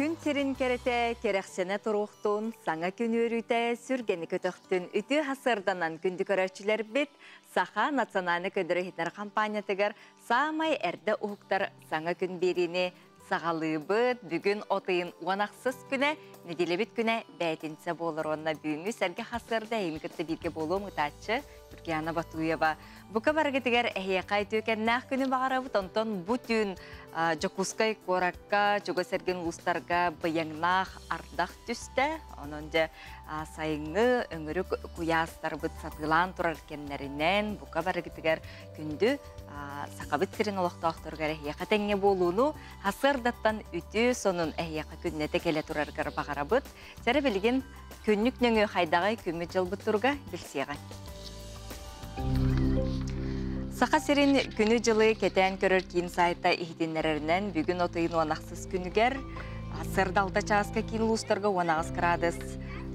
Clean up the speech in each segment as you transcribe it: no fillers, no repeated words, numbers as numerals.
Күн сирин кэрэтэ кэрэхсэнэ туруохтун, саҥа күн үөрүүтэ сүргэни көтөхтүн. Үтүө сарсыарданан күндү көрөөччүлэрбит Саха национальнай көрдөрөр иһитиннэрэр хампаанньатыгар саамай эрдэ уһуктар саҥа күн биэриини саҕалыыбыт. Бүгүн от ыйын 16 күнэ, нэдиэлэбит күнэ бээтинсэ буолар уонна бүгүҥҥү сэргэ хасыарда эһигини кытта бииргэ буолуом ытааччы Туркияна Батуева. Бука барыгытыгар эһиэхэ үтүөкэннээх күнү баҕарабыт. Онтон бу түүн Дьокуускай куоракка, чугас эргин улуустарга быйаҥнаах ардах түстэ. Онон дьэ сайыҥҥы өҥүрүк куйаастарбыт сатыылаан турар кэмнэринэн бука барыгытыгар күндү Сахабыт сирин олохтоохторугар эһиэхэ тэҥҥэ буолууну сарсыардаттан үтүө сонун эһиэхэ күннэтэ кэлэ турарыгар баҕарабыт. Сэрэ билигин күннүк нөҥүө хайдаҕай күммүт дьылбыт туруга билсиэҕиҥ. Саха сирин күнү-дьылы кэтээн көрөр киин сайта иһитиннэрэринэн бүгүн от ыйын 16 күнүгэр сырдалта чааска киин улуустарга 18 градус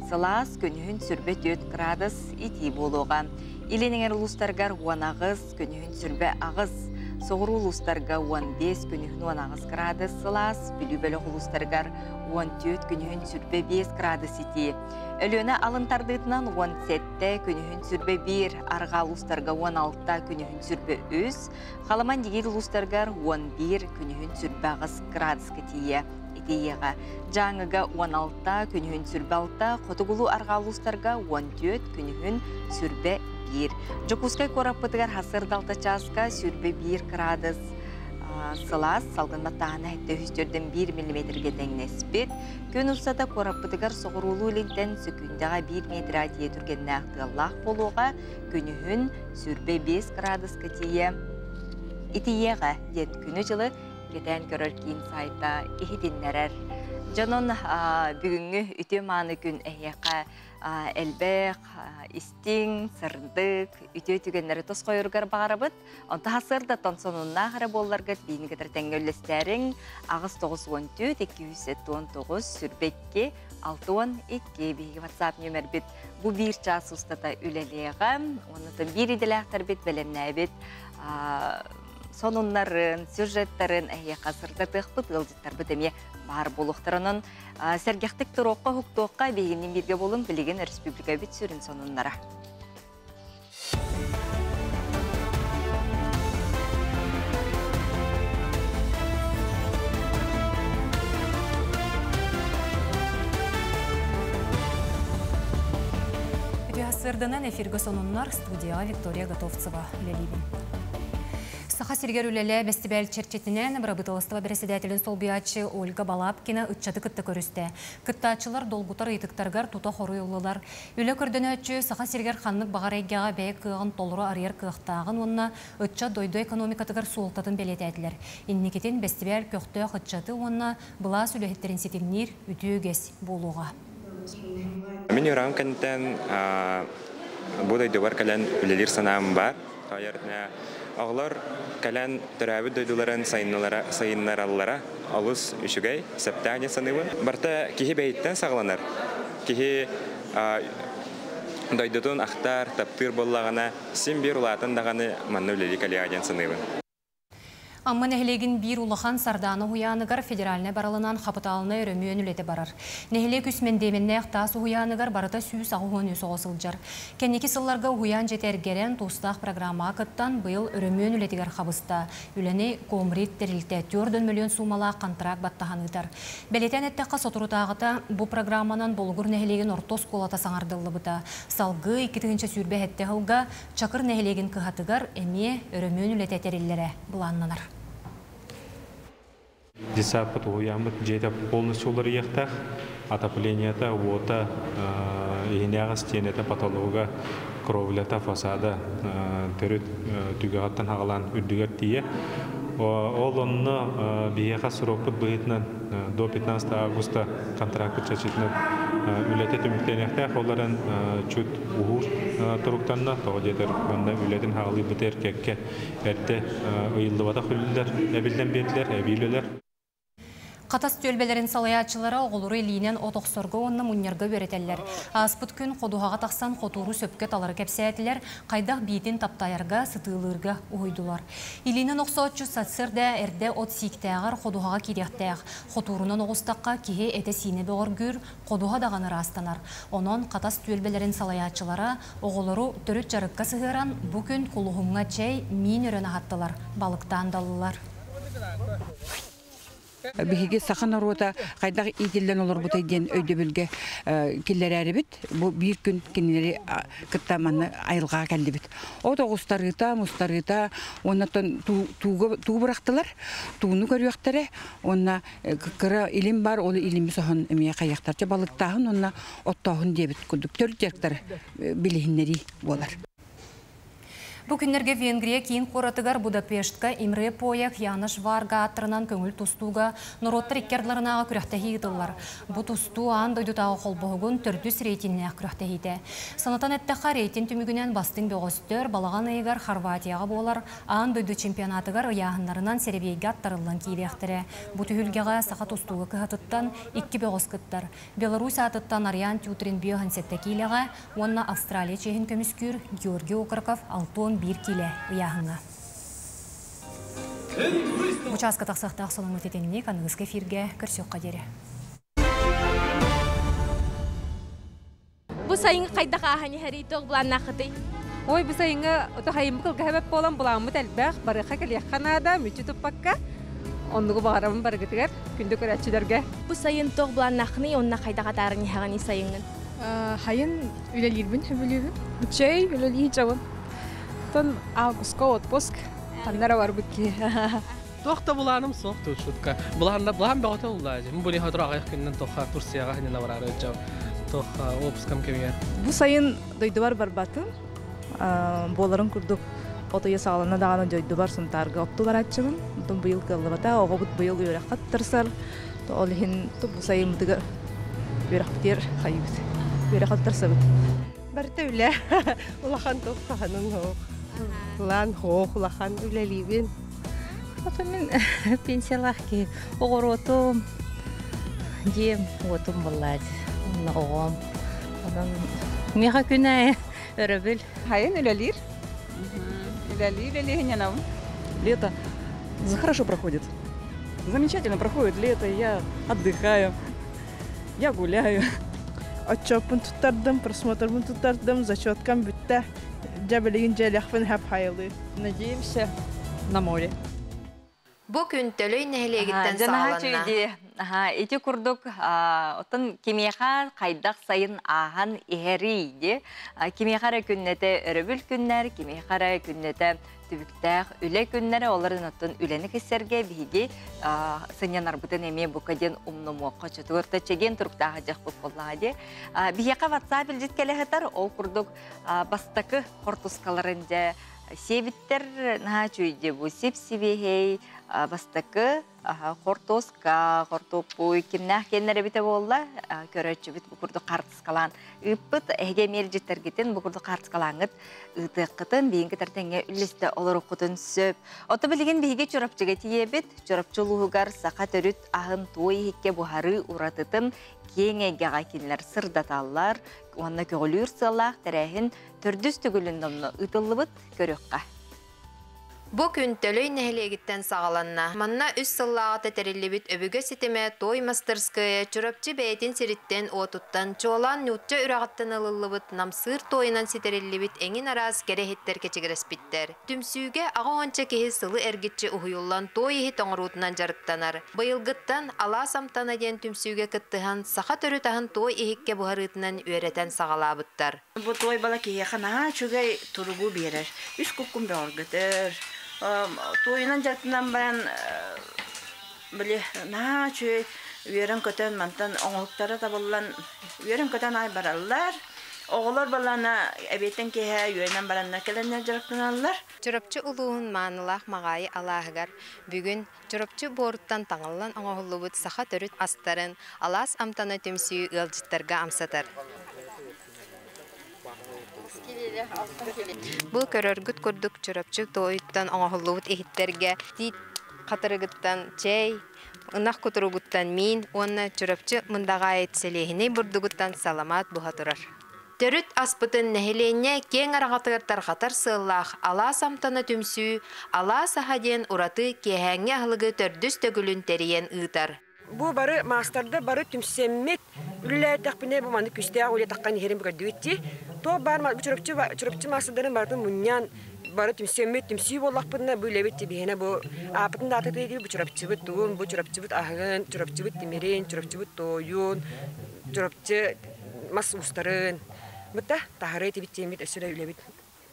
сылаас, күнүһүн сүрбэ 4 градус итии буолуоҕа. Илин эҥэр улуустаргар 18, күнүһүн сүрбэ 8, соҕуруу улуустарга 15, күнүһүн 18 градус сылаас, Бүлүү бөлөх улуустарыгар 14, күнүһүн сүрбэ 5 градус итии. Өлүөнэ алын тардыытынан 17, күнүһүн сүрбэ 1, арҕаа улуустарга 16, күнүһүн сүрбэ 3, Халыман Дигиир улуустарыгар 11, күнүһүн сүрбэ 8 градуска тиийэ итийиэҕэ. Дьааҥыга 16, күнүһүн сүрбэ 6, хотугулуу арҕаа улуустарга 14, күнүһүн сүрбэ 1. Дьокуускай куораппытыгар сарсыарда 6 чааска сүрбэ 1 градус сылаас, салгын баттааһына 704 миллиметргэ тэҥнэспит. Күн устата куораппытыгар соҕуруулуу илинтэн сөкүүндэҕэ 1 метр тиийэ түргэннээх тыаллаах буолуоҕа, күнүһүн сүрбэ 5 градуска тиийэ итийиэҕэ диэн күнү-дьылы кэтээн көрөр киин сайта иһитиннэрэр. Дьонун бүгүҥҥү үтүө-мааны күн эһиэхэ элбэх, истиҥ, сырдык, үтүө түгэннэри тосхойоругар баҕарабыт. Онто сарсыардаттан сонуннаах эрэ буолларгыт биини кытары тэҥҥэ үллэстээриҥ 8 94 219 22 62 биһиги WhatsApp нүөмэрбит бу биир чаас устата үлэлиэҕэ. Оннуттан биир идэлээхтэрбит бэлэмнээбит сонуннарын, сюжеттарын эһиэхэ сырдатыахпыт, ыалдьыттарбыт эмиэ баар буолуохтаранан сэргэхтик туруохха, уһуктуохха биһигинниин бииргэ буолуҥ билигин республикабыт сүрүн сонуннара. Сырдынан эфиргэ сонуннар студияға Виктория Готовцева үлэлиибин. Саха сиригэр үлэлээ бэстибээл чэрчитинэн бырабыыталыстыба бэрэссэдээтэлин солбуйааччы Ольга Балабкина ыччаты кытта көрүстэ. Кыттааччылар долгутар ыйытыктарыгар тута хоруй ыллылар. Үлэ көрдөнөөччү Саха сиригэр ханнык баҕар эйгэҕэ бэйэ кыаҕын толору арыйар кыахтааҕын уонна ыччат дойду экономикатыгар суолтатын бэлиэтээтилэр. Инникитин бэстибээл көхтөөх ыччаты уонна былаас үлэһиттэрин ситимниир үтүө үгэс буолуоҕа. Мин үөрэҕим кэнниттэн бу дойдубар кэлэн үлэлиир санаам баар. Оҕолор кэлэн төрөөбүт дойдуларын сайыннараллара олус үчүгэй, сөптөөх диэн саныыбын. Барыта киһи бэйиттэн саҕаланар. Киһи дойдутун ахтар, таптыыр буоллаҕына, син биир улаатан даҕаны манна үлэлии кэлиэҕэ диэн саныыбын. Амма нэһилиэгин биир улахан Сардаана уһуйааныгар федеральнай барылынан хапытаалынай өрөмүөн үлэтэ барар. Нэһилиэк үс мэндиэмэннээх таас уһуйааныгар барыта 183 оҕо сылдьар. Кэнники сылларга уһуйаан дьиэтэ эргэрэн, тустаах программаҕа кыттан, быйыл өрөмүөн үлэтигэр хабыста. Үлэни Комрит тэрилтэ 4 мөлүйүөн суумалаах хантараак баттаһан ыытар. Бэлиэтээн эттэххэ, соторутааҕыта бу программанан Болугур нэһилиэгин орто оскуолата саҥардыллыбыта. Салгыы 2027 сылга Чакыр нэһилиэгин кыһатыгар эмиэ өрөмүөн үлэтэ тэриллэрэ былааннанар. Детсадпыт уһуйааммыт дьиэтэ полностью уларыйыахтаах. Отоплениета, уота, иһинээҕи стенэтэ, потолога, кровлята, фасада төрүт түгэҕиттэн хаҕалаан үрдүгэр тиийэ. Ол онно биһиэхэ срокпут быһыытынан до 15 августа контракт чачытынан үлэтэ түмүктэниэхтээх. Ол эрэн чуть уһуур туруктанна. Тоҕо диэтэр манна үлэтин хаалыйбыт эркэккэ эрдэ ыйыллыбатах үлэлэр эбиллэн биэрдилэр, эбии үлэлэр. Хатас түөлбэлэрин салайааччылара оҕолору илиинэн от охсорго уонна мунньарга үөрэтэллэр. Ааспыт күн ходуһаҕа тахсан хотууру сөпкө талары кэпсээтилэр, хайдах биитин таптайарга, сытыылыырга уһуйдулар. Илиинэн охсооччу сарсыарда эрдэ от сииктээҕэр ходуһаҕа киириэхтээх. Хотуурунан оҕустахха киһи этэ-сиинэ бөҕөргүүр, ходуһа даҕаны ыраастанар. Онон Хатас түөлбэлэрин салайааччылара оҕолору төрүт дьарыкка сыһыаран, бу күн кулуһуҥҥа чэй, миин өрөн аһаттылар, балыктаан даллылар. Биһиги саха норуота хайдах иитиллэн олорбутай диэн өйдөбүлгэ киллэрээрибит. Бу биир күн кинилэри кытта манна айылҕаҕа кэллибит. От оҕустарыыта, мустарыыта, уоннаттан туу бырахтылар, тууну көрүөхтэрэ, уонна кыра илим бар, ол илими соһон эмиэ хайыахтар. Балыктааһын уонна оттооһун диэбит курдук төрүт дьарыктар билиһиннэрии буолар. Бу күннэргэ Венгрия киин куоратыгар Будапештка Имре Пояк Янош Варга ааттарынан көҥүл тустууга норуоттар икки ардыларынааҕы күрэхтэһии ыытыллар. Бу тустуу аан дойдутааҕы холбоһугун төрдүс рейтиннээх күрэхтэһиитэ. Санатан эттэххэ, рейтинг түмүгүнэн бастыҥ бөҕөстөр балаҕан ыйыгар Хорватияҕа буолар аан дойду чемпионатыгар ыйааһыннарынан сэрэбиэйгэ аттарыллан киириэхтэрэ. Бу түһүлгэҕэ саха тустууга кыһатыттан икки бөҕөс кыттар. Беларусь аатыттан Ариан Тютрин 57 киилэҕэ уонна Австралия чиэһин көмүскүүр Георгий Окороков 61 киилэ ыйааһыҥҥа. Бу чааска тахсыахтаах соломмут итинник аныгыскы эфиргэ көрсүөххэ диэри. Бу сайыҥҥы хайдах ааһан иһэрий туох былааннааххытый? Ой, бу сайыҥҥы ото хайыммы кылгаһа буолан былааммыт элбэх, барыха кэлиэххэ наада, мүччү туппакка. Оннугу баҕарабын барыгытыгар, күндү көрөөччүлэргэ. Бу сайын туох былааннааххыный, онно хайдах атааран иһэҕиний сайыҥҥын? Хайын үлэлиирбин сөбүлүүбүн. Үчүгэй үлэлии дьабын. Тон августка отпуск. Ханнара барбыт ки. Туох да былааным суох шутка. Былаан былаан бөҕөтө уллаа. Бу були хотро аҕыйах күннэн тоха Турцияҕа ханна бараары жау. Тох отпускам кемигер. Бу сайын дойдубар барбатым. Буоларын курдук от ыйа саҕалана даҕаны дойдубар Сунтаарга оттуу барааччыбын. Онтон быйыл кыаллыбата. Оҕобут быйыл үөрэххэ тырсар. Ол иһин бу сайыммытыгар үөрэхпитигэр хайыбыт. Үөрэххэ тырсабыт. Барыта үлэ. Улахан туох хаһанын хоох. План хоох улахан үлэлиибин. Ото мин пенсиялаах киһи оҕоруотум, дьиэм, уотум буоллаачы. Онно оҕом. Онон миэхэ күн аайы өрөбүл. Хайын үлэлиир. Үлэлиир, үлэлиир. Лето хорошо проходит. Замечательно проходит лето, я отдыхаю, я гуляю. Отчёппун туттардым, просмотрбун туттардым, зачеткам бүттэ. Дьэ билигин дьиэлиэхпин сөп хайылыы. Надеемся на море. Бу күн Төлөй нэһилиэгиттэн саҕаланна. Аха, ити курдук оттон кимиэхэ хайдах сайын ааһан иһэрий ди. Кимиэхэ эрэ күннэтэ өрөбүл күннэр, кимиэхэ эрэ күннэтэ түбүктээх үлэ күннэрэ, оларын оттон үлэни киссэргэ биһиги сынньанарбытын эмиэ бука диэн умнумуохха чутугурта чэгиэн туруктааха дьахпыт боллаха ди. Биһиэхэ WhatsApp илдьит кэлэ ол курдук бастакы хортускаларын дьэ сиэбиттэр наһаа үчүгэй бу сип-сибиэһэй бастакы хортуоска, хортуоппуй кимнээх киэннэр эбитэ буолла көрөөччүбүт бу курдук хаартыскалаан ыыппыт. Эһиги эмиэ илдьиттэргитин бу курдук хаартыскалааҥҥыт ыытыаххытын, биһиги тартеҥҥэ үллэстэ олоруккутун сөп. Ото билигин биһиги Чурапчыга тиийэбит. Чурапчы улууһугар саха төрүт аһын туой иһиккэ буһарыы уратытын киэҥ эйгэҕэ кинилэр сырдаталлар. Уонна көҕүлүүр сыаллаах тэрээһин төрдүс төгүлүн номно ыытыллыбыт көрүөххэ. Бу күн Төлөй нэһилиэгиттэн саҕаланна. Манна үс сыллааҕыта тэриллибит өбүгэ ситимэ той мастерская Чурапчы бэйэтин сириттэн уотуттан чуолаан нуучча үрэҕиттэн ылыллыбыт намсыыр туойунан ситэриллибит эҥин араас кэрэ иһиттэр кэчигирэспиттэр. Түмсүүгэ аҕа уонча киһи сылы эргиччи уһуйуллан туой иһит оҥоруутунан дьарыктанар. Быйылгыттан Алаас амтана диэн түмсүүгэ кыттыһан саха төрүт аһын туой иһиккэ буһарыытынан үөрэтэн саҕалаабыттар. Бу туой бала киһиэхэ наһаа үчүгэй туругу биэрэр. Үс куккун бөҕөргөтөр. Туойунан дьарыктанан баран били наһаа үчүгэй үөрэн-көтөн мантан оҥоһуктара табыллан үөрэн-көтөн аай бараллар. Оҕолор балана эбиэттэн киэһэ үөрэнэн бараннар кэлэннэр дьарыктаналлар. Чурапчы улууһун маанылаах Маҕаайы алааһыгар бүгүн Чурапчы буоруттан таҥыллан оҥоһуллубут саха төрүт астарын Алаас амтана түмсүү ыалдьыттарга амсатар. Бу көрөргүт курдук Чурапчы туойуттан оҥоһуллубут иһиттэргэ тиит хатырыгыттан чэй, Ынах кутуругуттан миин уонна Чурапчы Мындаҕаайыт сэлиэһинэй бурдугуттан саламаат буһа турар. Төрүт аспытын нэһилиэнньэ киэҥ араҥатыгар тарҕатар сыаллаах Алаас амтана түмсүү Алаас аһа диэн ураты киэһээҥҥи аһылыгы төрдүс төгүлүн тэрийэн ыытар. Бу бары маастардар бары түмсэммит үлэлээтэхпинэ бу маннык күүстээх үлэ таххан иһэрин көрдүбүт дии. Туох баар бу Чурапчы Чурапчы маастардарын барытын мунньан бары түмсэммит түмсүү буоллахпытына бу үлэбит тибиһинэ бу ааппытын да аатытыы бу Чурапчыбыт тугун, бу Чурапчыбыт аһыгын, Чурапчыбыт тимирин, Чурапчыбыт туойун, Чурапчы мас уустарын бытта таһары этибит диэммит өссө да үлэбит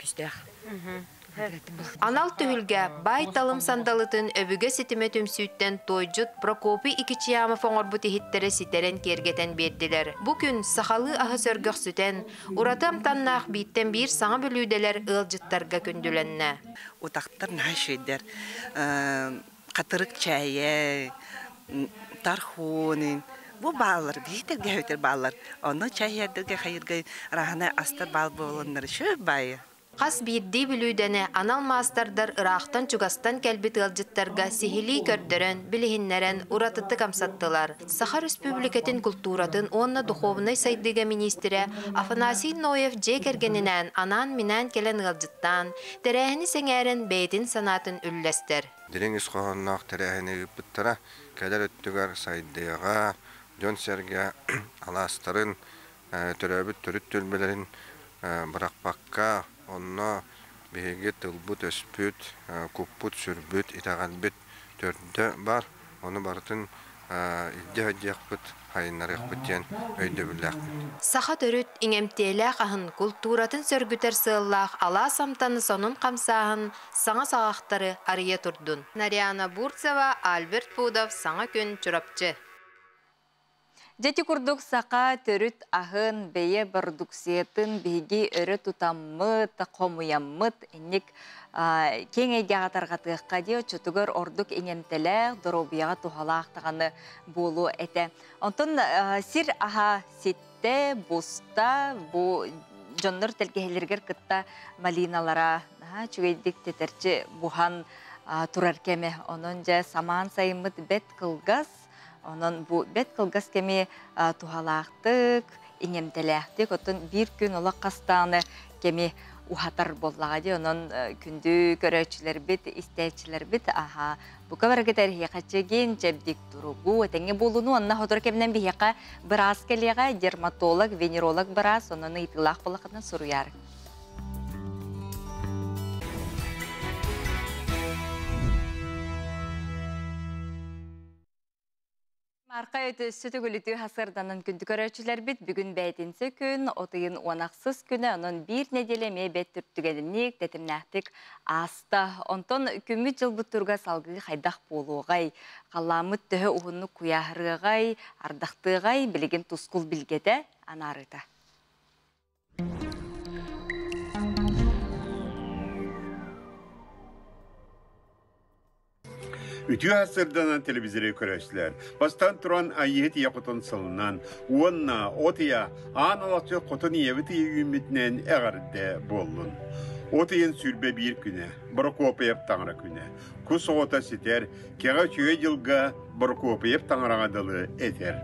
күүстээх. Анал түһүлгэ баай талым сандалытын өбүгэ ситимэ түмсүүттэн туойдьут Прокопий Икичьямов оҥорбут иһиттэрэ ситэрэн киэргэтэн биэрдилэр. Бу күн сахалыы аһы сөргөхсүтэн, ураты амтаннаах бииртэн биир саҥа бүлүүдэлэр ыалдьыттарга күндүлэннэ. Утахтар наһаа үчүгэйдэр. Хатырык чээйэ, тархуунин бу бааллар, биһи тэлгэһэбитэр бааллар. Онно чай иһэрдэргэ хайырга раһана астар баал буоланнар үчүгэй баайы. Хас биирдии бүлүүдэни анал маастардар ыраахтан-чугастан кэлбит ыалдьыттарга сиһилии көрдөрөн, билиһиннэрэн уратытык амсаттылар. Саха Өрөспүүбүлүкэтин култууратын уонна духуобунай сайдыыга миниистирэ Афанасий Ноев дьиэ кэргэнинээн анаан-минээн кэлэн ыалдьыттаан, тэрээһини сэҥээрэн бэйэтин санаатын үллэстэр. Дириҥ ис хоһоонноох тэрээһини ыыппыттара кэлэр өттүгэр сайдыаҕа, дьон-сэргэ алаастарын, төрөөбүт төрүт түөлбэлэрин бырахпакка, онно биһиги тылбыт-өспүт, куппут-сүрбүт, итэҕэлбит төрдө бар, ону барытын илдьэ сылдьыахпыт, хайыннарыахпыт диэн өйдөбүллээхпит. Саха төрүт иҥэмтиэлээх аһын, култууратын сөргүтэр сыаллаах алаас амтаны сонун хамсааһын саҥа саҕахтары арыйа турдун. Нарьяна Бурцева, Альберт Пудов, Саҥа күн, Чурапчы. Дьэ ити курдук саха төрүт аһын, бэйэ бородууксуйатын биһиги өрө тутаммыт, хомуйаммыт, инник киэҥ эйгэҕэ тарҕатыахха диэ оччотугар ордук иҥэмтэлээх, доруобуйаҕа туһалаах даҕаны буолуо этэ. Онтон сир аһа ситтэ, буста, бу дьоннор тэлгэһэлэригэр кытта малиналара наһаа үчүгэйдик тэтэрчи буһан турар кэмэ. Онон дьэ самаан сайыммыт бэт кылгас, Онон бу бэт кылгас кэми туһалаахтык, иҥэмтэлээхтик, оттон биир күн олох хастааны кэми уһатар буоллаҕа дии. Онон күндү көрөөччүлэрбит, истээччилэрбит аха бука барыгыт эриһиэхэ чэгин, чэбдик туругу, этэҥҥэ буолууну уонна сотору кэминэн биһиэхэ быраас кэлиэҕэ, дерматолог, венеролог быраас, онон ыйытыылаах буоллаххытына суруйаар. Марха өтөссө төгүлүтүү хасырданан күндү көрөөччүлэрбит бүгүн бээтинсэ күн, от ыйын уонахсыс күнэ, онон биир нэдиэлэ эмиэ бэт түртүгэнник, тэтимнээхтик ааста. Онтон күммүт дьылбыт туруга салгыы хайдах буолуоҕай? Халлааммыт төһө уһуннук куйааһырыаҕай, ардахтыаҕай, билигин тускул билгэтэ анаарыыта. Үтүө сырданан телевизоры көрөөччүлэр бастаан туран Айыыһыт ийэ хотун сылынан уонна от ыйа аан алахчы хотун ийэбит ыйа үүммүтүнэн эҕэрдэ буоллун. От ыйын 21 күнэ, Борокуопуйап таҥара күнэ. Кус оҕото ситэр, кэҕэ үчүгэй дьылга Борокуопуйап таҥараҕа дылы этэр.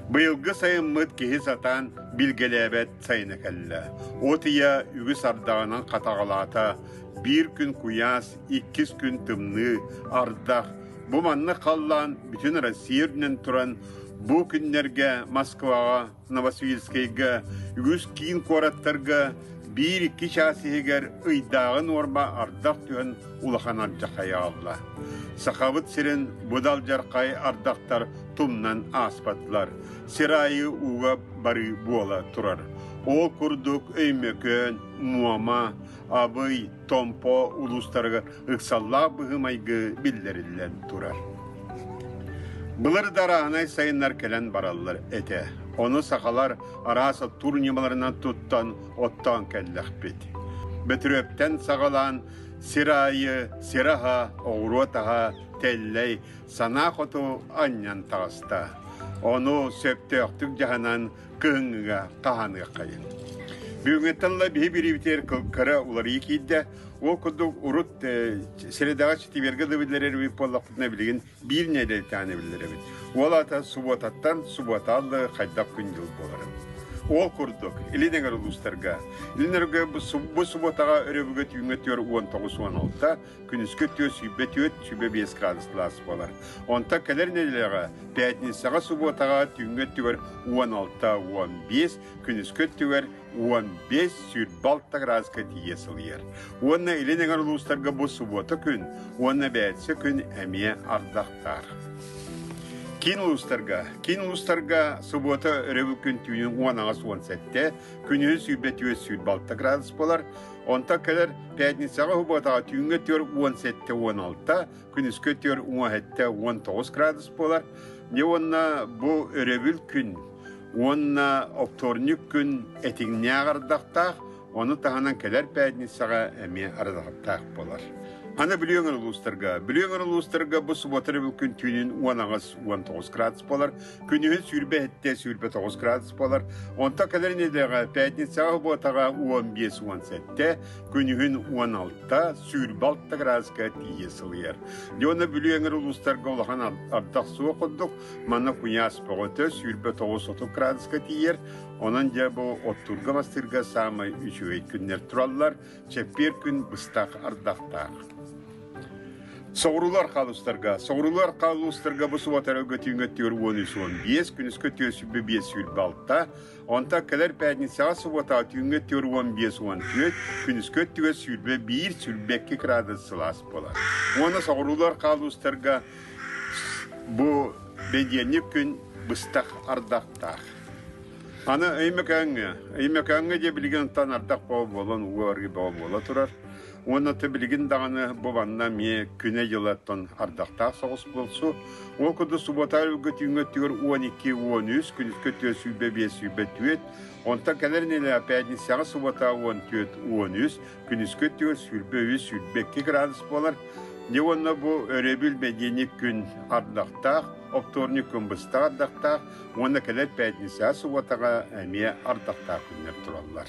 Быйылгы сайыммыт киһи сатаан билгэлээбэт сайына кэллэ. От ыйа үгүс ардаҕынан хатаҕалаата, биир күн куйаас, иккис күн тымныы, ардах. Бу маннык халлаан бүтүн Россия үрдүнэн туран, бу күннэргэ Москваҕа, Новосибирскайга, үгүс киин куораттарга биир-икки чаас иһигэр ыйдааҕы нуорма ардах түһэн улахан алдьархай аҕалла. Сахабыт сирин бу да алдьархай ардахтар тумнан ааспатылар. Сир аайы ууга барыы буола турар. Ол курдук Өймөкөөн, Муома, Абый, Томпо улуустарыгар ыксаллаах быһыы-майгы биллэриллэн турар. Былыр дарааһынай сайыннар кэлэн бараллар этэ. Ону сахалар араас оттуур ньымаларынан туттан оттоон кэллэхпит. Бөтүрүөптэн саҕалаан сир аайы сир аһа, оҕуруот аһа, тэллэй, санаа хоту анньан таҕыста. Ону сөптөөхтүк дьаһанан кыһыҥҥыга хаһааныаххайын. Бүгүҥҥүттэн ыла биһи бириибитигэр кыра уларыйыы киирдэ. Ол курдук урут средаҕа четвергэ да биллэрэр эбит буоллахпытына билигин биир нэдиэлэтээн биллэр эбит. Ол аата субуотаттан субуотааллы хайдах күн-дьыл буоларын. Ол курдук, Илин эҥэр улуустарга, Илин эҥэргэ бу субуотаҕа өрөбүлгэ түүҥҥэ 49-16, күнүскү 424-105 градус сылаас буолар. Онтон кэлэр нэдиэлэҕэ пятницаҕа субуотаҕа түүҥҥэ өттүгэр 16-15, күнүскү өттүгэр 15-26 градуска тиийэ сылыйар. Уонна илин эҥэр улуустарга бу субуота күн уонна бээтсэ күн эмиэ ардахтаах. Киин улуустарга Киин улуустарга субуота өрөбүл күн түүнүн 18-17, күнүһүн 24-26 градус буолар. Онтон кэлэр пятницаҕа субуотаҕа түүҥҥэ 4-17-16, күнүскү 4-17-19 градус буолар. Дьэ уонна бу өрөбүл күн уонна вторник күн этиҥнээх ардахтаах, ону таһынан кэлэр пятницаҕа эмиэ ардахтаах буолар. Аны Бүлүү өҥөр улуустарга. Бүлүү өҥөр улуустарга бу субуота өрөбүл күн түүнүн 18-19 градус буолар, күнүһүн 27-29 градус буолар. Онтон кэлэр нэдиэлэҕэ пятницаҕа субуотаҕа 15-17, күнүһүн 16, 26 градуска тиийэ сылыйар. Дьэ уонна Бүлүү өҥөр улуустарга улахан ардах суох курдук, Манна куйаас бөҕөтө 29-30 градуска тиийэр. Онон дьэ бу оттуурга-мастыырга саамай үчүгэй күннэр тураллар. Чэппиэр күн быстах ардахтаах. Соҕуруулар хаалустарга. Соҕуруулар хаалустарга бу субатара көтүүҥҥэ 43-15, күнүскэ 45-26, онтон кэлэр пятницаҕа субуотаҕа түүҥҥэ 45-14, күнүскэ өттүгэр 21-22 градус сылаас буолар. Уонна соҕуруулар хаалустарга Бу бэдиэнньик күн быстах ардахтаах. Аны Өймөкөөҥҥө, Өймөкөөҥҥө дьэ билигин онтон ардах бөҕө буолан, уу арыы бөҕө буола турар. Уонна то билигин даҕаны бу манна эмиэ күнэ-дьылаттан ардахтаах соҕус буолсу. Ол курдук субуота өлгө түүҥҥэ өттүгэр 12-13, күнүскэ өттүгэр 25-24, онтон кэлэр нэдиэлэ пятницаҕа субуота 14-13, күнүскү өттүгэр 23-22 градус буолар. Дьэ уонна бу өрөбүл бэдиэнньик күн ардахтаах, оптуорунньук күн быстах ардахтаах уонна кэлэр пятницаҕа субуотаҕа эмиэ ардахтаах күннэр тураллар.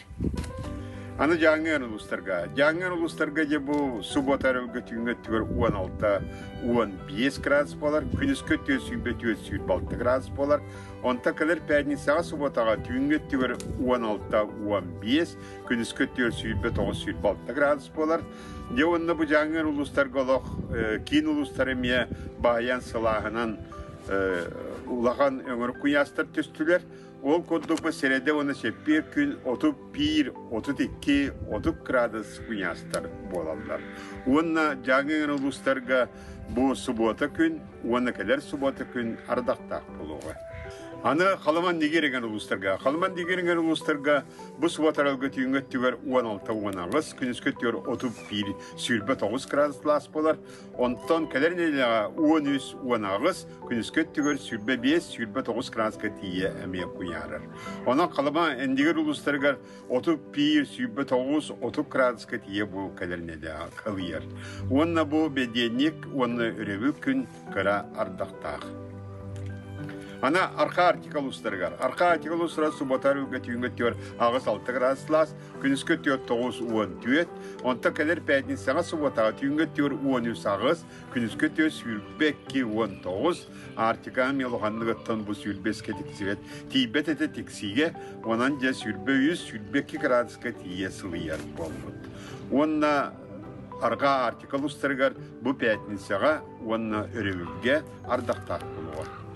Аны Дьааҥы улуустарга. Дьааҥы улуустарга дьэ бу субуота өрөбүлгэ түүҥҥү өттүгэр 16-15 градус буолар, күнүскү өттүгэр 24-26 градус буолар. Онтон кэлэр пятницаҕа субуотаҕа түүҥҥү өттүгэр 16-15, күнүскү өттүгэр 29-26 градус буолар. Дьэ уонна бу Дьааҥы улуустарга олох киин улуустар эмиэ баайан сылааһынан улахан өҥөр куйаастар түстүлэр. Ол курдук бу сэрэдэ уонна сэппиэр күн 31, 32, 30 градус куйаастар буолаллар. Уонна Дьааҥы улуустарга бу субуота күн уонна кэлэр субуота күн ардахтаах буолуоҕа. Аны Халыман Нигер улуустарга. Халыман Нигер улуустарга Бу субатаралга түүҥҥү өттүгэр 16-18, күнүскү өттүгэр 31, 29 градус сылаас буолар. Онтон кэлэр нэдиэлэҕэ 13-18, күнүскү өттүгэр 25-29 градуска тиийэ эмиэ куйаарар. Онон Халыма эндигэр улуустарыгар 31, 29, 30 градуска тиийэ бу кэлэр нэдиэлэҕэ кылыйар. Уонна бу бэдиэнньик уонна өрөбүл күн кыра ардахтаах. Аны Арха Арктика улуустарыгар. Арха Арктика улуустара суббота үргэ түүҥҥэ өттүгэр 8-6 градус сылаас, күнүскү өттүгэр 9-14, онтон кэлэр пятницаҕа субботаҕа түүҥҥэ өттүгэр 13-8, күнүскү өттүгэр 22-19, Арктикаҕа эмиэ улаханныгыттан бу 25-ке тиксибэт, тиийбэт этэ тиксиигэ, онон дьэ 23-22 градуска тиийэ сылыйар буолбут. Уонна Арҕаа Арктика улуустарыгар бу пятницаҕа уонна өрөбүлгэ ардахтаах буолуоҕа.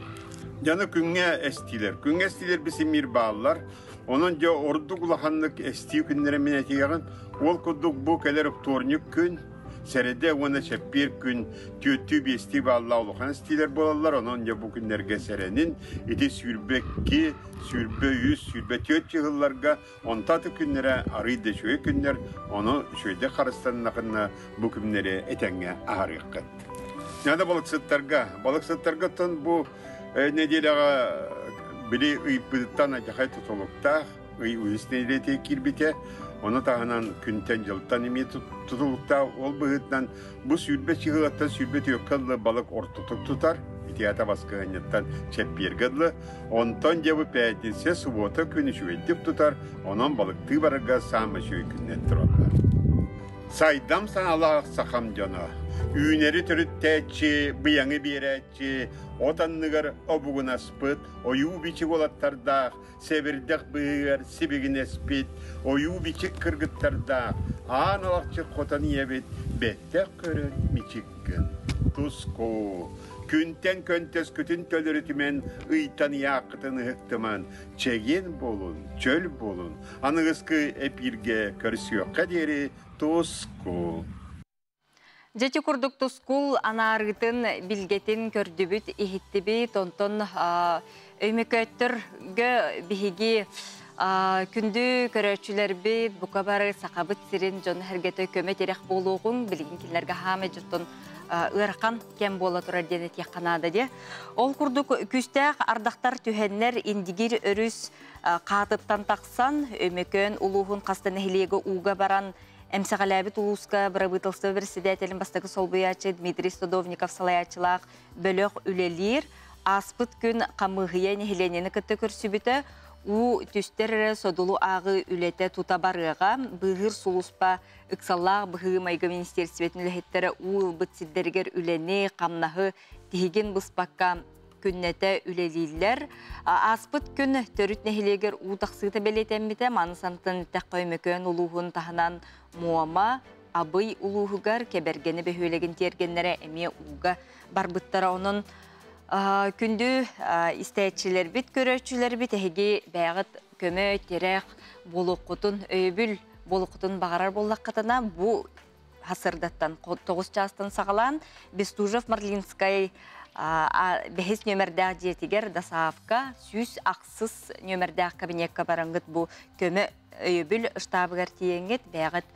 Дьону күҥҥэ эстиилэр. Күҥҥэ эстиилэр бисимиир бааллар. Онон дьэ ордук улаханнык эстии күннэрэ мин этиэҕин. Ол курдук бу кэлэр вторник күн, сэрэдэ уонна чэппиэр күн түөртүү биэстии бааллаах улахан эстиилэр буолаллар. Онон дьэ бу күннэргэ сэрэнин. Ити 22, 23, 24 чыһылларга Онто аты күннэрэ арыый да үчүгэй күннэр, ону үчүгэйдик харыстаннахына бу күннэри этэҥҥэ аһарыаххыт. Надо балыксыттарга. Балыксыттаргыттан бу нэдиэлэҕэ били ыйбытыттан адьахай тутулуктаах, ый үһүс нэдиэлэтигэр киирбитэ. Ону таһынан күнтэн-дьылтан эмиэ тутулуктаах. Ол быһыытынан Бу 20 чыһылаттан 24 дылы балык ортотук тутар, итиата баскыһынньыттан чэппиэргэ дылы. Онтон дьэ бу пятница, суббота күн үчүгэйдик тутар, онон балыктыы барарга саамай үчүгэй күннэр тураллар. Сайдам санаалаах сахам дьоно, үүнэри төрүттээччи, быйаҥы биэрээччи, от анныгар обугунаспыт, ойуу-бичик уолаттардаах, сэбирдэх быыһыгар сибигинэспит, ойуу-бичик кыргыттардаах, аан алахчы хотон ийэбит бэттэх көрөн мичик гын. Туску! Күнтэн көнтөскүтүн төлөрүтүмэн, ыйтан ыйааххытын ыһыктыман, чэгиэн буолун, чөл буолун, аныгыскы эпииргэ көрсүөххэ диэри туску! Дьэ ити курдук тускул анаарыытын билгэтин көрдүбүт, иһиттибит. Онтон өймөкөөттөргө биһиги күндү көрөөччүлэрбит бука бары Сахабыт сирин дьоно-сэргэтэ көмө-тирэх буолуоҕуҥ. Билигин кинилэргэ хаамай дьоттон ыарахан кэм буола турар диэн этиэххэ наада диэ. Ол курдук күүстээх ардахтар түһэннэр Индигир өрүс хаатыттан тахсан Өймөкөөн улууһун хас да нэһилиэгэ ууга баран эмсэҕэлээбит улууска бырабыыталыстыба председателин бастакы солбуйааччы Дмитрий Садовников салайааччылаах бөлөх үлэлиир. Ааспыт күн хамыыһыйа нэһилиэнньэни кытта көрсүбүтэ. Уу түстэр эрэ содулу ааҕыы үлэтэ тута барыаҕа. Быыһыыр сулууспа ыксаллаах быһыы-майгы министиэристибэтин үлэһиттэрэ уу ылбыт сирдэригэр үлэни, хамнаһы тиһигин быспакка күннэтэ үлэлииллэр. Ааспыт күн Төрүт нэһилиэгэр уу тахсыыта бэлиэтэммитэ. Маны сантан эттэххэ Өймөкөөн улууһун таһынан Муома, Абый улууһугар Кэбэргэни бөһүөлэгин тиэргэннэрэ эмиэ ууга барбыттара. Онон күндү истээччилэрбит, көрөөччүлэрбит эһиги бэйэҕит көмө, тирэх буолуоххутун, өйөбүл буолуоххутун баҕарар буоллаххытына, бу сарсыардаттан 9 чаастан саҕалаан Бестужев-Марлинскай бэһис нүөмэрдээх дьиэтигэр досаавка 106 нүөмэрдээх кабинекка бараҥҥыт бу көмө өйөбүл штабыгар тиийэҥҥит бэйэҕит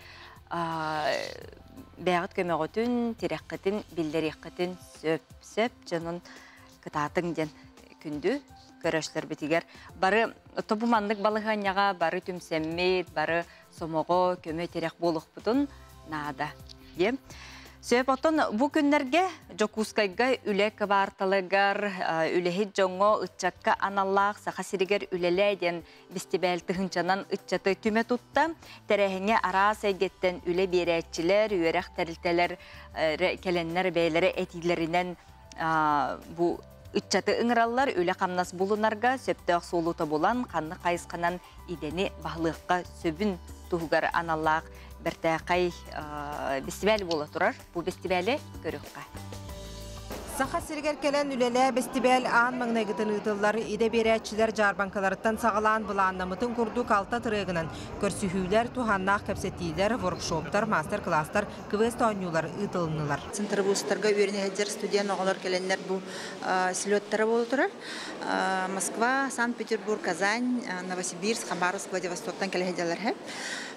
бэйэҕит көмөҕүтүн, тирэххитин биллэриэххитин сөп сөп дьонун кытаатыҥ диэн күндү көрөөччүлэрбитигэр бары тобу маннык балаһыанньаҕа бары түмсэммит, бары сомоҕо көмө-тирэх буолуохпутун наада диэн. Сөп оттон бу күннэргэ Дьокуускайга үлэ кыбаарталыгар үлэһит дьоҥҥо ыччакка аналлаах Саха сиригэр үлэлээ диэн бэстибээл тыһыынчанан ыччаты түмэ тутта. Тэрээһиҥҥэ араас эйгэттэн үлэ биэрээччилэр, үөрэх тэрилтэлэр кэлэннэр бэйэлэрэ этиилэринэн бу ыччаты ыҥыраллар, үлэ-хамнас булунарга сөптөөх суолу тобулан, ханнык хайысханан идэни баһылыахха сөбүн туһугар аналлаах бэртээхэй бэстибээл буола турар. Бу бэстибээли көрүөххэ. Саха сиригэр кэлэн үлэлээ бэстибээл аан маҥнайгытын ыытыллар идэ биэрээччилэр дьаарбаҥкаларыттан саҕалаан былааннаммытын курдук алта тырыагынан көрсүһүүлэр, туһааннаах кэпсэтиилэр, воркшоптар, маастар-кылаастар, квест-оонньуулар ыытылыннылар. Центробустарга үөрэнэ сылдьар студент оҕолор кэлэннэр бу слеттара буола турар. Москва, Санкт-Петербург, Казань, Новосибирск, Хабаровск, Владивостоктан кэлэ сылдьаллар һэ.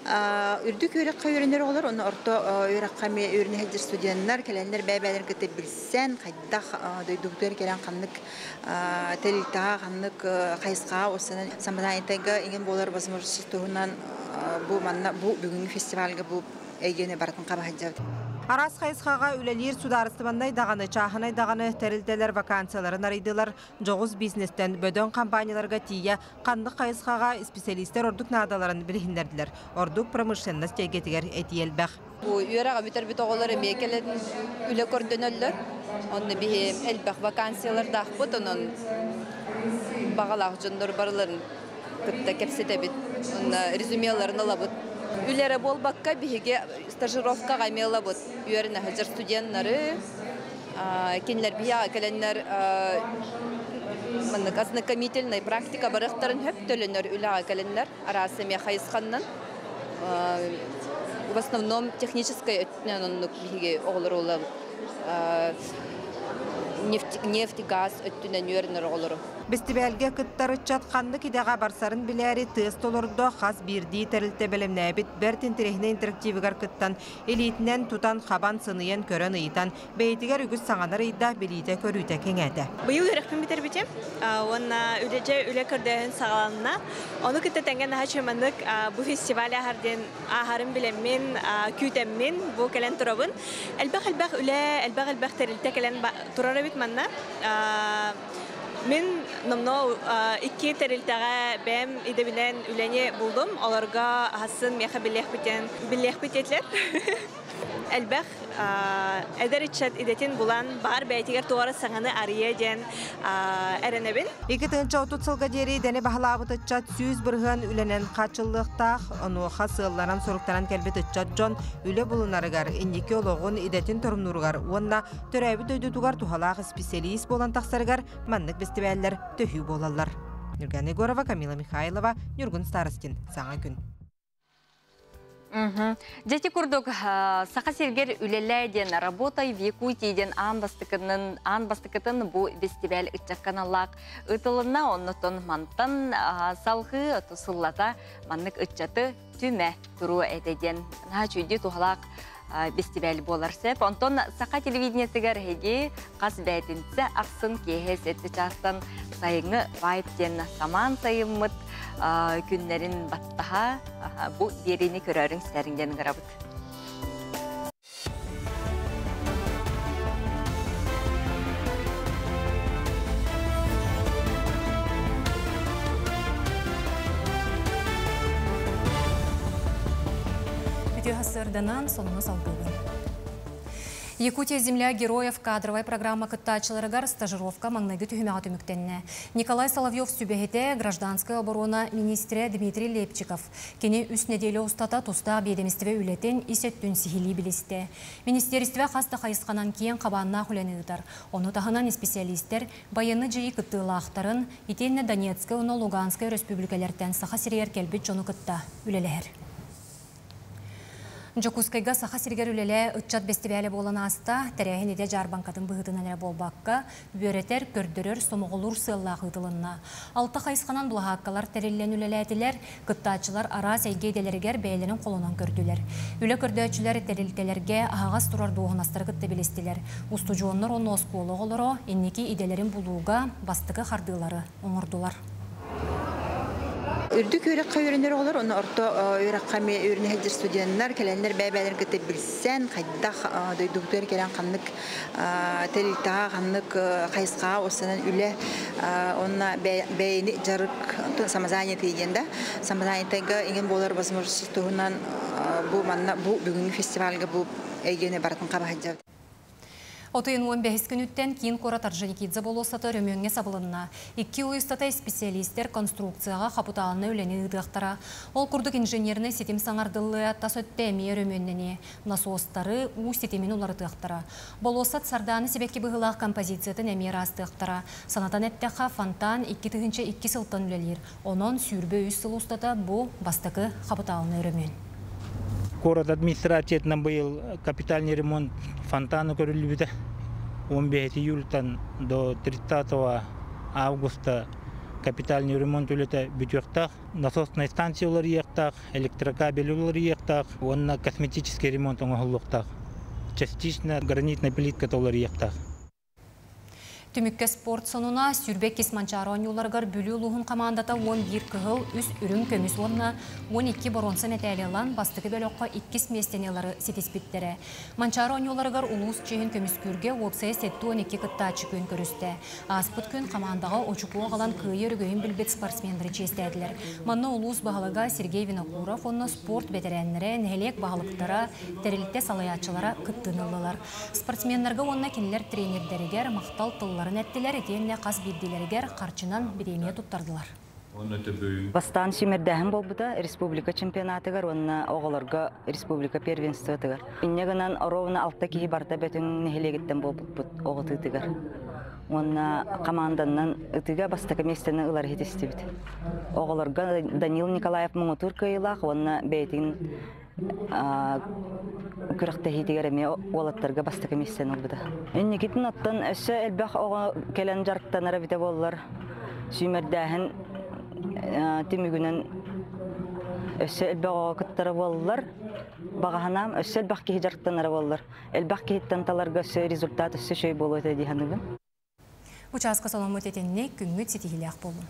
Үрдүк үөрэххэ үөрэнэр оҕолор, онно орто үөрэххэ эмиэ үөрэнэ сылдьар студеннар кэлэннэр бэйэ-бэйэлэрин кытта билсэн, хайдах дойдубутугар кэлэн ханнык тэрилтэҕэ, ханнык хайысхаҕа устанан самозанятайга иҥэн буолар возможность туһунан бу манна бу бүгүҥҥү фестивальга бу эйгэни барытын хаба сылдьабыт. Араас хайысхаҕа үлэлиир судаарыстыбаннай даҕаны, чааһынай даҕаны тэрилтэлэр вакансияларын арыйдылар. Дьоҕус бизнестэн бөдөҥ компанияларга тиийэ ханнык хайысхаҕа исписэлиистэр ордук наадаларын билиһиннэрдилэр. Ордук промышленность эйгэтигэр этии элбэх. Бу үөрэҕи бүтэрбит оҕолор эмиэ кэлэн үлэ көрдөнөллөр. Онно биһи элбэх вакансиялардаахпыт, онон баҕалаах дьоннор барыларын кытта кэпсэтэбит, уонна резюмеларын ылабыт. Үлэ эрэ буолбакка, биһиги стажировкаҕа эмиэ ылабыт. Үөрэнэ сылдьар студеннары, кинилэр биһиэхэ кэлэннэр маннык ознакомительнай практика барыахтарын сөп төлөнөр үлэҕэ кэлэннэр араас эмиэ хайысханнан в основном техническай өттүнэн оннук биһиги оҕолору ылабыт нефть, газ өттүнэн үөрэнэр оҕолору. Бэстибээлгэ кыттар ыччат ханнык идэҕэ барсарын билээри тыас толордо, хас биирдии тэрилтэ бэлэмнээбит бэрт интэриэһинэй интерактивыгар кыттан, илиитинэн тутан, хабан, сыныйан көрөн ыйытан, бэйэтигэр үгүс саҥаны арыйда, билиитэ-көрүүтэ кэҥээтэ. Быйыл үөрэхпин бүтэрбитим уонна үлэдьэ үлэ көрдөөһүн саҕаланна. Ону кытта тэҥҥэ наһаа чыманык бу фестиваль ааһар диэн ааһарын билэммин, күүтэммин бу кэлэн турабын. Элбэх-элбэх үлэ, элбэх-элбэх тэрилтэ кэлэн турар эбит манна. Мин номно икки тэрилтэҕэ бэйэм идэбинэн үлэни булдум. Олорго аһасын миэхэ билиэхпитин билиэхпит диэтилэр. Элбэх эдэр ыччат идэтин булан баар бэйэтигэр туора саҥаны арыйа диэн эрэнэбин. 2030 сылга диэри идэни баһылаабыт ыччат 100% үлэнэн хааччыллыахтаах. Онуоха сыалланан-соруктанан кэлбит ыччат дьон үлэ булунарыгар, инники олоҕун идэтин торумнууругар уонна төрөөбүт дойдутугар туһалаах исписэлиис буолан тахсарыгар маннык бэстибээллэр төһүү буолаллар. Нюргана Егорова, Камила Михайлова, Ньургун Старостин. Саҥа күн. Дьэти курдук Саха сиргэр үлэлээ диэн Работай в Якутии диэн аан бастакытын аан бастакытын бу фестиваль ыччакка аналлаах ыытылынна. Оннотон мантан салгыы сыллата маннык ыччаты түмэ туруо этэ диэн наһаа үчүгэй туһалаах фестиваль буолар сөп. Онтон Саха телевидениетыгар эһиги хас бээтинсэ ахсын киэһэ сэттэ чаастан сайыҥҥы вайп диэн самаан сайыммыт күннэрин баттаһа бу биэриини көрөөрүҥ стэриҥ диэн ыҥырабыт. Үтүө сарсыарданан сонуну салгыыбын. Якутия земля героев кадровай программа кыттааччыларыгар стажировка маҥнайгы түһүмэҕэ түмүктэннэ. Николай Соловьев сүбэһитэ гражданская оборона министрэ Дмитрий Лепчиков. Кини үс нэдиэлэ устата тустаах биэдэмистибэ үлэтин ис өттүн сиһилии билистэ. Министиэристибэ хас да хайысханан киэҥ хабааннаах үлэни ыытар. Ону таһынан исписэлиистэр байыаннай дьайыы кыттыылаахтарын, итиэннэ Донецкай уонна Луганскай өрөспүүбүлүкэлэртэн Саха сиригэр кэлбит дьону кытта үлэлэһэр. Дьокуускайга Саха сиригэр үлэлээ ыччат бэстибээлэ буолан ааста. Тэрээһин идэ дьаарбаҥкатын быһыытынан эрэ буолбакка, үөрэтэр, көрдөрөр, сомоҕолуур сыаллаах ыытылынна. Алта хайысханан былаһааккалар тэриллэн үлэлээтилэр, кыттааччылар араас эйгэ идэлэригэр бэйэлэрин холонон көрдүлэр. Үлэ көрдөөччүлэр тэрилтэлэргэ аһаҕас турар дуоһунастары кытта билистилэр. Устудьуоннар уонна оскуола оҕолоро инники идэлэрин булууга бастакы хардыылары оҥордулар. Үрдүк үөрэххэ үөрэнэр оҕолор, онно орто үөрэххэ эмиэ үөрэнэ сылдьар студеннар кэлэннэр бэйэ-бэйэлэрин кытта билсэн, хайдах дойдубутугар кэлэн ханнык тэрилтэҕэ, ханнык хайысхаҕа устанан үлэ уонна бэйэни дьарык самозанятый диэн да самозанятыйга иҥэн буолар возможность туһунан бу манна бу бүгүҥҥү фестивальга бу эйгэни барытын хаба сылдьабыт. Отуйун 15 күнүттэн киин куорат Орджоникидзе болуоссата өрөмүөҥҥэ сабылынна. Икки ый устата исписэлиистэр конструкцияҕа хапытаалынай үлэни ыытыахтара. Ол курдук инженернэй ситим саҥардыллыа, тас өттө эмиэ өрөмүөннэниэ, насостары, уу ситимин уларытыахтара. Болуоссат Сардаана сибэкки быһыылаах композициятын эмиэ ыраастыахтара. Санатан эттэххэ, фонтан 2002 сылтан үлэлиир. Онон 23 сыл устата бу бастакы хапытаалынай өрөмүөн. Куорат администрациятынан быйыл капитальный ремонт фонтана көрүллүбүтэ. 15 июльтан до 30 августа капитальный ремонт үлэтэ бүтүөхтээх. Насосная станция уларыйыахтаах, электрокабель уларыйыахтаах уонна косметический ремонт оҥоһуллуохтаах. Частично гранитная плитка уларыйыахтаах. Түмүккэ спорт сонуна 22 Манчаары оонньууларыгар Бүлүү улууһун хамаандата 11 кыһыл, 3 үрүҥ көмүс уонна 12 боруонса мэтээли ылан, бастакы бөлөххө иккис миэстэни ылары ситиспиттэрэ. Манчаары оонньууларыгар улуус чиэһин көмүскүүргэ уопсайа 72 кыттааччы күөн көрүстэ. Ааспыт күн хамаандаҕа очукуо аҕалан кыайыы өрөгөйүн билбит спортсменнары чиэстээтилэр. Манна улуус баһылыга Сергей Винокуров уонна спорт бэтэрээннэрэ, нэһилиэк баһылыктара, тэрилтэ салайааччылара кыттыыны ыллылар. Спортсменнарга уонна кинилэр тренердэригэр махтал тылларын эттилэр, итиэннэ хас биирдиилэригэр харчынан бириэмийэ туттардылар. Бастаан сүүмэрдээһин буолбута республика чемпионатыгар уонна оҕолорго республика первенствотыгар. Инньэ гынан ровно алта киһи барыта Бөтүҥ нэһилиэгиттэн буолбуппут оҕо ытыытыгар. Уонна команданан ытыыга бастакы миэстэни ылар иһитистибит. Оҕолорго Данил Николаев муҥутуур кыайыылаах уонна бэйэтин күрэхтэһиитигэр эмиэ уолаттарга бастакы миэстэни ылбыта. Инникитин оттон өссө элбэх оҕо кэлэн дьарыктанар эбитэ буоллар, сүүмэрдээһин түмүгүнэн өссө элбэх оҕо кыттара буоллар, баҕаһанаам өссө элбэх киһи дьарыктанара буоллар, элбэх киһиттэн таларга өссө результат өссө үчүгэй буолуо этэ дии саныыбын. Бу чааска соломмут этинник күммүт ситиһиилээх буоллун.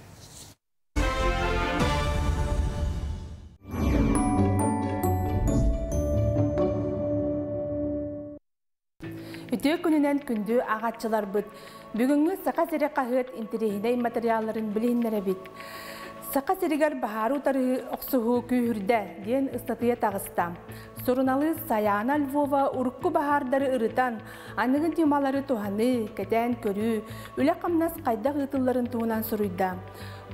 Үтүө күнүнэн күндү ааҕааччыларбыт! Бүгүҥҥү Саха сирэ хаһыат интэриэһинэй матырыйаалларын билиһиннэрэбит. Саха сиригэр баһаары утары охсуһуу күүһүрдэ диэн ыстатыйа таҕыста. Суруналыыс Сайаана Львова урукку баһаардары ырытан, аныгы ньымалары туһаныы, кэтээн көрүү, үлэ-хамнас хайдах ыытылларын туһунан суруйда.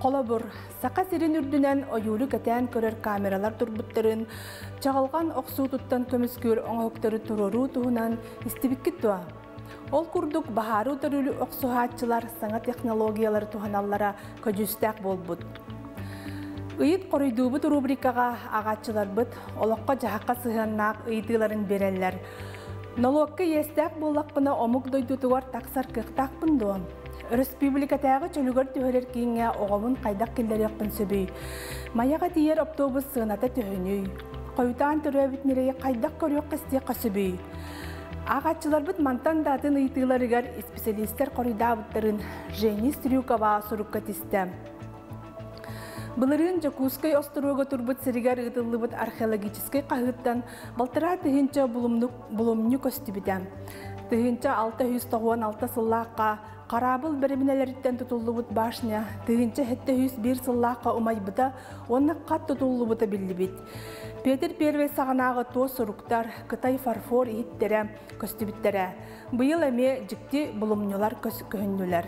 Холобур, Саха сирин үрдүнэн ойууру кэтээн көрөр камералар турбуттарын, чаҕылҕан охсуутуттан көмүскүүр оҥоһуктары туруоруу туһунан истибиккит дуо? Ол курдук, баһаары утары охсуһааччылар саҥа технологиялары туһаналлара көдьүүстээх буолбут. Ыйыт хоруйдуубут рубрикаҕа аҕааччыларбыт олоххо-дьаһахха сыһыаннаах ыйытыыларын биэрэллэр. Нолуокка иэстээх буоллахпына омук дойдутугар тахсар кыахтаахпын дуо? Өрөспүүбүлүкэтээҕи чөлүгэр түһэрэр кииҥҥэ оҕобун хайдах киллэриэхпин сөбүй? Майаҕа тиийэр оптуобус сыаната төһөнүй? Хойутаан төрөөбүт ньирэйи хайдах көрүөххэ-истиэххэ сөбүй? Ааҕааччыларбыт мантан да атын ыйытыыларыгар исписэлиистэр хоруйдаабыттарын Женя Стрюкова сурукка тистэ. Былырыын Дьокуускай остуруога турбут сиригэр ыытыллыбыт археологическай хаһыыттан балтараа тыһыынча булумньу көстүбүтэ. 1696 сыллаахха хараабыл бэрэбинэлэриттэн тутуллубут башня 1701 сыллаахха умайбыта уонна хат тутуллубута биллибит. Петр I саҕанааҕы туос суруктар, Кытай фарфор иһиттэрэ көстүбүттэрэ. Быйыл эмиэ дьикти булумньулар көһүннүлэр.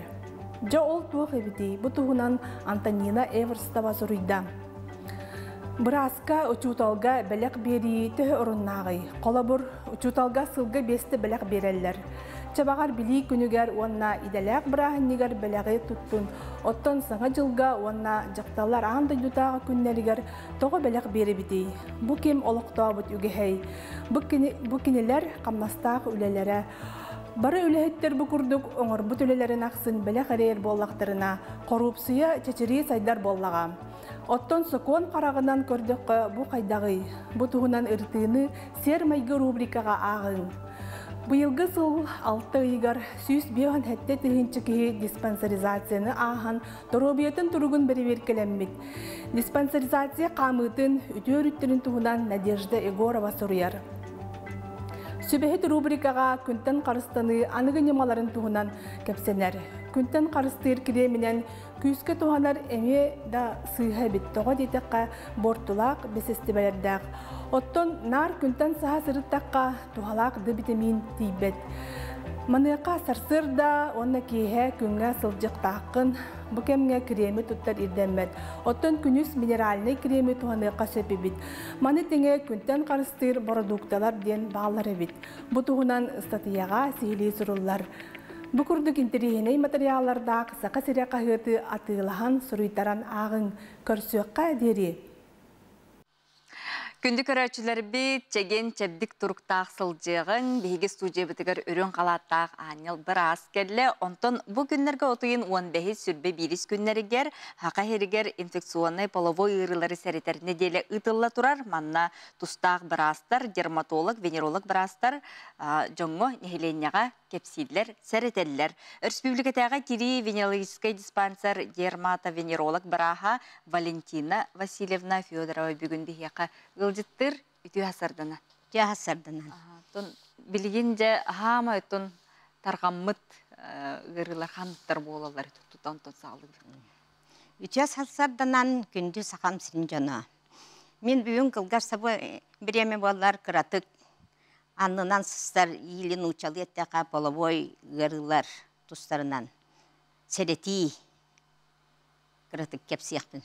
Дьэ ол туох эбитий? Бу туһунан Антонина Эверстова суруйда. Бырааска, учууталга бэлэх биэрии төһө оруннааҕый? Холобур, учууталга сылга биэстэ бэлэх биэрэллэр. Чабаҕар билии күнүгэр уонна идэлээх бырааһынньыгар бэлэҕи туттун. Оттон Саҥа дьылга уонна дьахталлар аан дойдутааҕы күннэригэр тоҕо бэлэх биэрэбитий? Бу ким олохтообут үгэһэй? Бу, кини, бу кинилэр хамнастаах үлэлэрэ. Бары үлэһиттэр бу курдук оҥорбут үлэлэрин ахсын бэлэх эрэйэр буоллахтарына, хоруупсуйа чэчирии сайдар буоллаҕа. Оттон сокуон хараҕынан көрдөххө, бу хайдаҕый? Бу туһунан ырытыыны Сиэр-майгы рубрикаҕа ааҕыҥ. Быйылгы сыл алта ыйыгар 157 тыһыынча киһи диспансеризацияны ааһан доруобуйатын туругун бэрэбиэркэлэммит. Диспансеризация хаамыытын үтүө өрүттэрин туһунан Надежда Егорова суруйар. Сүбэһит рубрикаҕа күнтэн харыстаныы аныгы ньымаларын туһунан кэпсэнэр. Күнтэн харыстыыр кириэминэн күүскэ туһанар эмиэ да сыыһа эбит. Тоҕо диэтэххэ, буортулаах бэсэстибэлэрдээх. Оттон наар күнтэн саһа сырыттахха, туһалаах Д битэмиин тиийбэт. Маныаха сарсыарда уонна киэһэ күҥҥэ сылдьыахтааххын, бу кэмҥэ креми туттар ирдэммэт. Оттон күнүс минеральнай креми туһаныахха сөп эбит. Маны тэҥэ күнтэн харыстыыр бородуукталар диэн бааллар эбит. Бу туһунан ыстатыйаҕа сиһилии суруллар. Бу курдук интэриэһинэй матырыйааллардаах Саха сирэ хаһыаты атыылаһан, суруйтаран ааҕыҥ. Көрсүөххэ диэри! Күндү көрөөччүлэрбит, чэгиэн чэбдик туруктаах сылдьыаҕыҥ. Биһиги студиябытыгар үрүҥ халааттаах аанньал быраас кэллэ. Онтон бу күннэргэ отуйун 15 сүрбэ биирис күннэригэр Саха сиригэр инфекционнай половой ыарыылары сэрэтэр нэдиэлэ ыытылла турар. Манна тустаах быраастар, дерматолог, венеролог быраастар дьоҥҥо, нэһилиэнньэҕэ кэпсииллэр, сэрэтэллэр. Өрөспүүбүлүкэтээҕи тирии венерологическай диспансер дерматовенеролог бырааһа Валентина Васильевна Федорова бүгүн биһиэхэ ыалдьыттыыр үтүө сардана. Үтүө сарданан. Билигин дьэ хаама өттүн тарҕаммыт ыарыылар ханныктар буолаллар тутан тон саалыбыт. Үтүө сарданан күндү сахам сирин дьоно. Мин бүгүн кылгас сабы бириэмэ буоллар кыратык аннынан сыстар иилин нууччалыы эттэххэ половой ыарыылар тустарынан сэрэтии кыратык кэпсиэхпин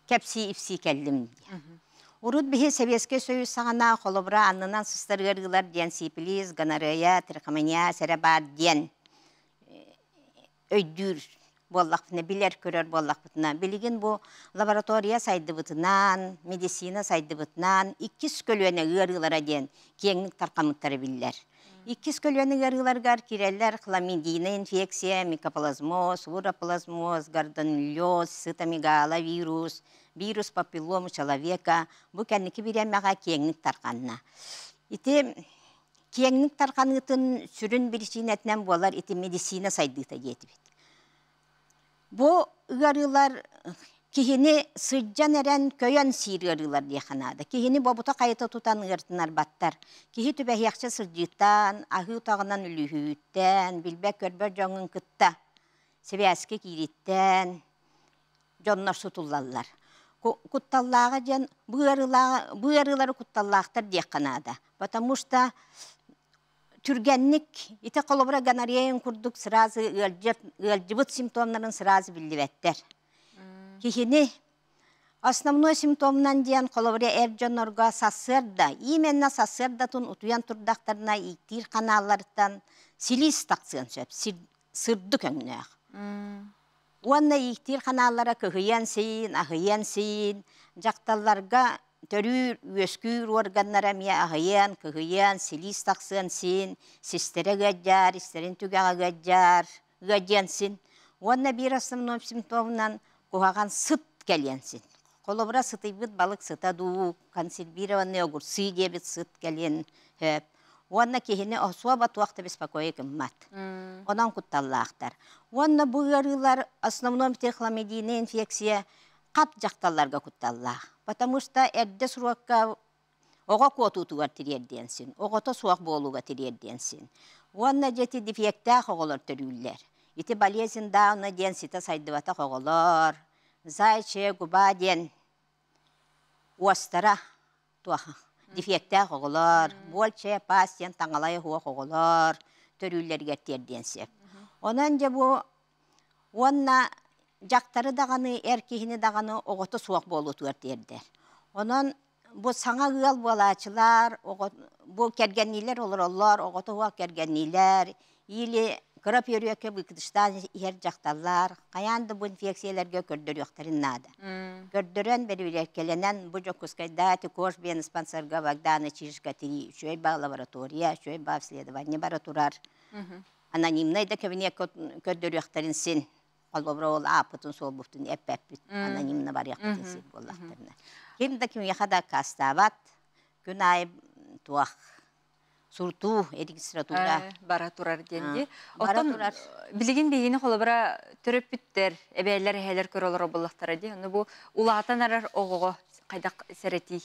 кэпсии-ипсии кэллим диэн. Урут биһи Сэбиэскэй Союз саҕана холобура аннынан сыстар ыарыылар диэн сифилис, гонорея, трихомониаз эрэ баар диэн өйдүүр буоллахпытына, билэр-көрөр буоллахпытына, билигин бу лаборатория сайдыбытынан, медицина сайдыбытынан иккис көлүөнэ ыарыылара диэн киэҥник тарҕаммыттара биллэр. Иккис көлүөнэ ыарыыларыгар киирэллэр хламидийная инфекция, микоплазмоз, уроплазмоз, гордонлез, цитомегаловирус, вирус папиллому человека бу кэнники бириэмэҕэ киэҥник тарҕанна. Ити киэҥник тарҕаныытын сүрүн биричиинэтинэн буолар ити медицина сайдыыта диэтибит. Бу ыарыылар Киһини сылдьан эрэн көйөн сиир ыарыылар диэххэ наада. Киһини бобута хайыта тутан ыартынарбаттар. Киһи түбэһиэхчэ сылдьыыттан, аһыы утаҕынан үлүһүйүүттэн, билбэт-көрбөт дьоҥҥун кытта сибээскэ киирииттэн дьоннор сутуллаллар. Кутталлааҕа диэн бу ыарыылары кутталлаахтар диэххэ наада. Потому что түргэнник ити холобура гонореян курдук сразу ыалдьыбыт симптомнарын сразу биллибэттэр. Киһини основной симптомунан диэн холобура эр дьоннорго сарсыарда, именно сарсыардатын утуйан турдахтарына ииктиир ханаалларыттан силиис тахсыан сөп, сырдык өҥнөөх. Уонна ииктиир ханааллара кыһыйан сиин, аһыйан сиин, дьахталларга төрүүр, үөскүүр уорганнара эмиэ аһыйан, кыһыйан, силиис тахсыан син, систэрэ ыаддьаар, истэрин түгэҕэ ыаддьаар, ыадьыан син. Уонна биир основной симптомунан куһаҕан сыт кэлиэн син. Холобура, сытыйбыт балык сыта дуу, консервированные огурцы диэбит сыт кэлиэн сөп. Уонна киһини особо туох да беспокоит гыммат. Онон кутталлаахтар. Уонна бу ыарыылар основном хламидийная инфекция хат дьахталларга кутталлаах. Потому что эрдэ срокка оҕо куотуутугар тириэрдиэн син, оҕото суох буолууга тириэрдиэн син. Уонна дьэти дефектээх оҕолор төрүүллэр. Ити болезнь Дауна диэн ситэ сайдыбатах оҕолор, зайчья губа диэн уостара туох дефектээх оҕолор, больчая пасть диэн таҥалайа суох оҕолор төрүүллэригэр тиэрдиэн сөп. Онон дьэ бу уонна дьахтары даҕаны, эр киһини даҕаны оҕото суох буолуутугар тиэрдэр. Онон бу саҥа ыал буолааччылар, бу кэргэнниилэр олороллор, оҕото суох кэргэнниилэр, или кыра пүөрүөккэ выкидыштаан иһэр дьахталлар хайаан да бу инфекцияларга көрдөрүөхтэрин наада. Көрдөрөн бэрэбиэркэлэнэн бу Дьокуускайдаа Тикош биэн спонсорга Богдана Чижка тирии үчүгэй баа лаборатория, үчүгэй баа обследование бара турар. Анонимнай да кабинекка көрдөрүөхтэрин син холобура ол ааппытын суолбутун эппэппит анонимно барыахпытын син буоллахтарына. Ким да кимиэхэ да аккаастаабат күн аайы туох сурутуу регистратура бара турар диэн дии. Оттон билигин биһигини холобура төрөппүттэр, эбээлэр, эһээлэр көрө олорор буоллахтара дии. Ону бу улаатан эрэр оҕоҕо хайдах сэрэтии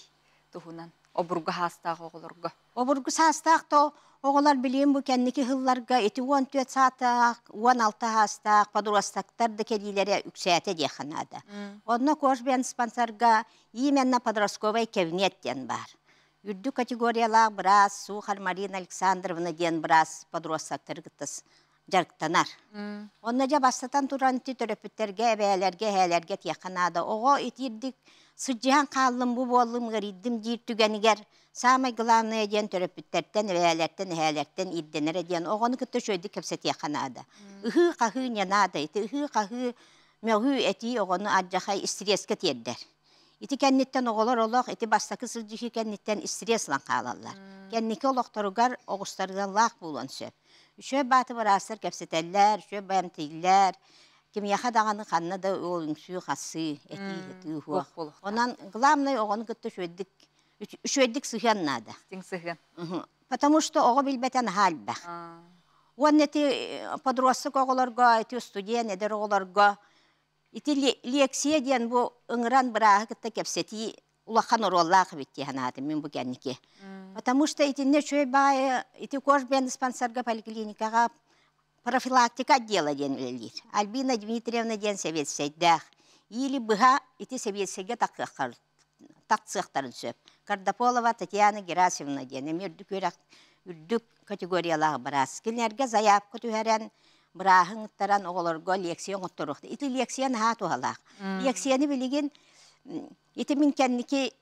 туһунан обургу саастаах оҕолорго. Обургу саастаах то оҕолор билигин бу кэнники сылларга ити 14 саастаах, 16 саастаах подростактар да кэлиилэрэ үксээтэ диэххэ наада. Онно Кожбен спонсорга именно подростковый кабинет диэн баар. Үрдүк категориялаах быраас Сухарь Марина Александровна диэн быраас подростактары кытта дьарыктанар. Онно дьэ бастатан туран ити төрөппүттэргэ, эбээлэргэ, эһээлэргэ тиэххэ наада. Оҕо итиирдик сылдьыһан хааллым, бу буоллум, ыарыйдым диир түгэнигэр саамай главное диэн төрөппүттэртэн, эбээлэртэн, эһээлэртэн ирдэнэрэ диэн оҕону кытта үчүгэйдик кэпсэтиэххэ наада. Ыһыы-хаһыы не надо. Ити ыһыы-хаһыы, мөҕүү, этии оҕону алдьархай истириэскэ тиэрдэр. Ити кэнниттэн оҕолор олох ити бастакы сылдьыһыы кэнниттэн истириэс ылан хаалаллар. Кэнники олохторугар оҕустарыаллаах буолуон сөп. Үчүгэй бааты быраастар кэпсэтэллэр, үчүгэй баамтыйлар, кимиэхэ даҕаны ханна да ол үҥсүү-хасыы, этии-ытыы суох. Онон главное оҕону кытта үчүгэйдик үчүгэйдик сыһыан наада. Истиҥ сыһыан. Потому что оҕо билбэтэ наһаа элбэх. Уонна ити подросток оҕолорго, ити студент эдэр оҕолорго ити лекция диэн бу ыҥыран бырааһы кытта кэпсэтии улахан оруоллаах эбит дии санаатым мин бу кэнники. Потому что итиннэ үчүгэй баайы ити Кожбен диспансерга поликлиникаҕа профилактика отдела диэн үлэлиир. Альбина Дмитриевна диэн сэбиэдиссэйдээх. Или быһа ити сэбиэдиссэйгэ тахсыахтарын сөп. Кардаполова Татьяна Герасимовна диэн эмиэ үрдүк үөрэх үрдүк категориялаах быраас. Кинилэргэ заявка түһэрэн, бырааһын ыттаран оҕолорго лекция оҥотторуохта. Ити лекция наһаа туһалаах. Лекцияны билигин ити мин кэнники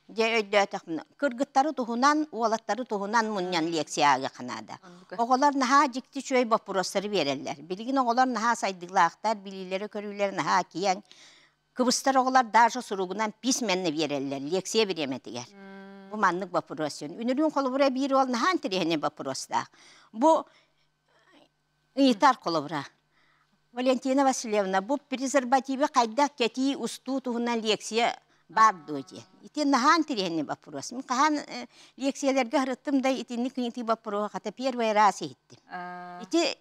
дьэ өйдөөтөхпүнэ кыргыттары туһунан, уолаттары туһунан мунньан лекция ааҕыахха наада. Оҕолор наһаа дьикти үчүгэй боппуруостары биэрэллэр. Билигин оҕолор наһаа сайдыылаахтар, билиилэрэ-көрүүлэрэ наһаа киэҥ. Кыбыстар оҕолор даже суругунан письменно биэрэллэр лекция бириэмэтигэр. Бу маннык боппуруос. Үнүрүүн холобура биир уол наһаа интэриэһинэй боппуруостаах. Бу ыйытар холобура. Валентина Васильевна, бу презервативы хайдах кэтии устуу туһунан лекция баар дуо диэн. Ити наһаа интэриэһинэй боппуруос. Мин хаһан лекцияларга сырыттым да итинник ыйытыы боппуруоһу хата первый раз иһиттим. Ити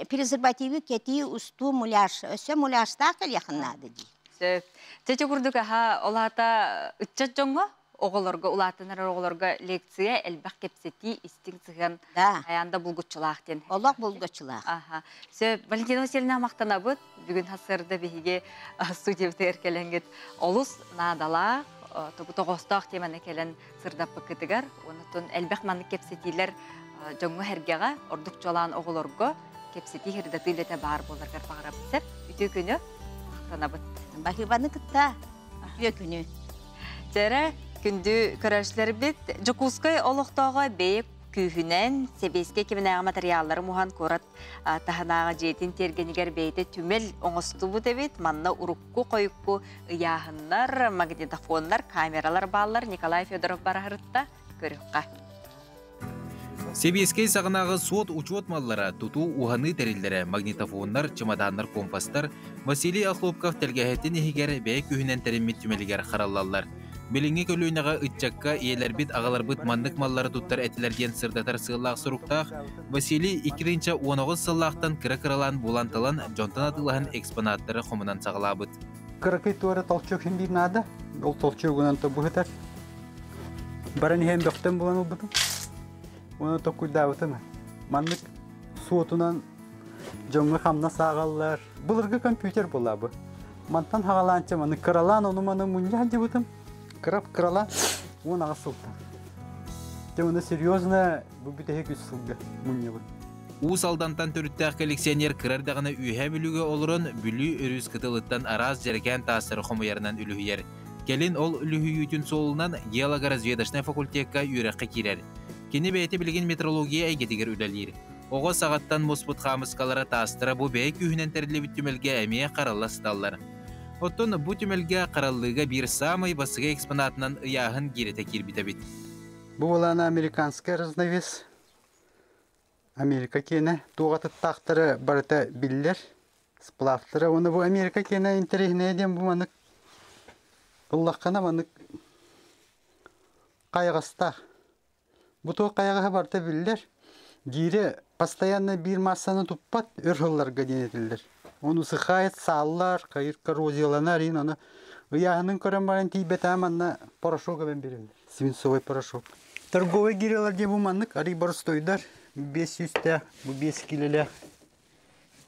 презервативы кэтии устуу муляж, өссө муляжтаах кэлиэхин наада дии. Сөп. Чэ курдук аха олаата ыччат дьоҥҥо оҕолорго улаатынар оҕолорго лекция элбэх кэпсэтии истиҥ сыһыан хайаан да булгуччулаах диэн. Олох булгуччулаах. Аха. Сөп. Валентина Васильевна махтанабыт. Бүгүн хасырда биһиги студиябытыгар кэлэҥҥит олус наадалаах, тоҕоостоох теманы кэлэн сырдаппыккытыгар, оннуттан элбэх маннык кэпсэтиилэр дьоҥҥо-сэргэҕэ, ордук чуолаан оҕолорго кэпсэтии сырдатыы үлэтэ баар буоларгар баҕарабыт. Сөп. Үтүө күнү. Махтанабыт. Баһыыбаны кытта үтүө күнү. Дьэрэ, күндү көрөөччүлэрбит, Дьокуускай олохтооҕо бэйэ күүһүнэн сэбиэскэй кэминээҕи матырыйааллары муһан куорат таһынааҕы дьиэтин тиэргэнигэр бэйэтэ түмэл оҥостубут эбит. Манна урукку-хойукку ыйааһыннар, магнитофоннар, камералар бааллар. Николай Федоров бараһырытта көрүөххэ. Сэбиэскэй саҕанааҕы суот-учуот маллара, тутуу уһаныы тэриллэрэ, магнитофоннар, чымадааннар, компастар Василий Охлопков тэлгэһэтин иһигэр бэйэ күүһүнэн тэриммит түмэлигэр хараллаллар. Билиҥҥи көлүөнэҕэ ыччакка ийэлэрбит, аҕаларбыт маннык маллары туттар этилэр диэн сырдатар сыаллаах суруктаах Василий 2019 сыллаахтан кыра-кыралаан булан-талан, дьонтон атыылаһан экспонаттары хомунан саҕалаабыт. Кыракый туора толчок иһин биир наада. Ол толчогунан тобуһутар. Баран иһэн бөхтөн булан ылбытым. Уонна токкуйдаабытым. Маннык суотунан дьоҥҥо хамнас ааҕаллар. Былыргы компьютер буолла бу. Мантан хаҕалаанча маны кыралаан ону-маны мунньа сылдьыбытым. Кырап кыралаан 18 сылтан. Дьэ уонна серьезно бу бүтэһик үс сылга мунньабын. Уус Алдантан төрүттээх коллекционер кыра эрдэҕинэ Үөһээ Бүлүүгэ олорон Бүлүү өрүс кытылыттан араас дьэрэкээн таастары хомуйарынан үлүһүйэр. Кэлин ол үлүһүйүүтүн суолунан геологоразведочнай факультекка үөрэххэ киирэр. Кини бэйэтэ билигин метрология эйгэтигэр үлэлиир. Оҕо саҕаттан муспут хаамыскалара таастара бу бэйэ күүһүнэн тэриллибит түмэлгэ эмиэ харалла сыталлар. Оттон бу түмэлгэ хараллыыга биир саамай бастакы экспонатынан ыйааһын гиирэтэ киирбит эбит. Бу былаана американскай разновес. Америка киэнэ туох атыттаахтара барыта биллэр. Сплавтара уонна бу Америка киэнэ интэриэһинэйэ диэн бу маннык ыллаххына маннык хайаҕастаах. Бу туох хайаҕаһа барыта биллэр. Гиирэ постоянно биир массаны туппат өр сылларга диэн этиллэр. Ону сыхаайыт сааллар, хайыр коррозияланар иһин ону ыйааһынын көрөн баран тиийбэтэ манна порошок эбэн биэрэллэр. Свинцовый порошок. Торговый гирялар диэн бу маннык арый боростуойдар 500-тээх, бу 5 килэлээх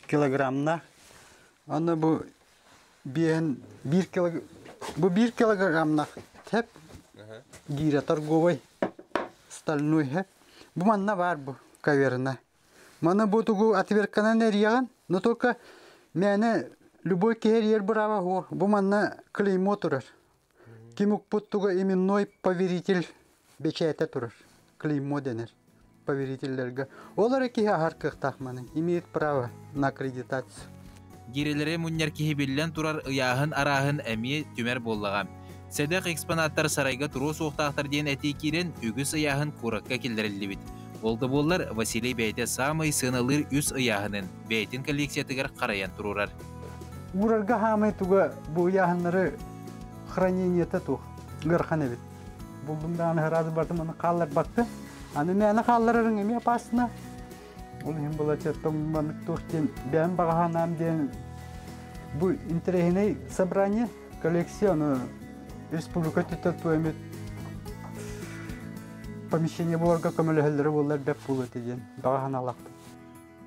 килограммнаах. Аны бу биэһин биир килог бу биир килограммнаах тэп гиирэ торговый стальной хэп. Бу манна баар бу каверна. Маны бу тугу отвертканан эрийэҕин, но только мээнэ любой киһи эрийэр бырааба суох. Бу манна клеймо турар. Ким укпут туга именной поверитель бэчээтэ турар. Клеймо дэнэр поверителлэргэ. Ол эрэ киһи аһар кыахтаах маны. Имеет право на аккредитацию. Гирэлэри мунньар киһи биллэн турар ыйааһын арааһын эмиэ түмэр буоллаҕа. Сэдэх экспонаттар сарайга туруо суохтаахтар диэн этии киирэн, үгүс ыйааһын куоракка киллэриллибит. Ол да буоллар, Василий бэйэтэ саамай сыаналыыр үс ыйааһынын бэйэтин коллекциятыгар харайан туруорар. Уурарга хаамай туга бу ыйааһыннары хранениета туох ыарахан эбит. Булдум даҕаны сразу бардым аны хаалларбакка. Аны мээнэ хаалларарыҥ эмиэ опасно. Ол иһин былачыаттан маннык туох диэн бэйэм баҕаһанаам диэн бу интэриэһинэй собрание, коллекция, ону республика өттүттэн туох эмит помещение буоларга көмөлөһөллөрө буоллар бэрт буолуо этэ диэн баҕа санаалаахпын.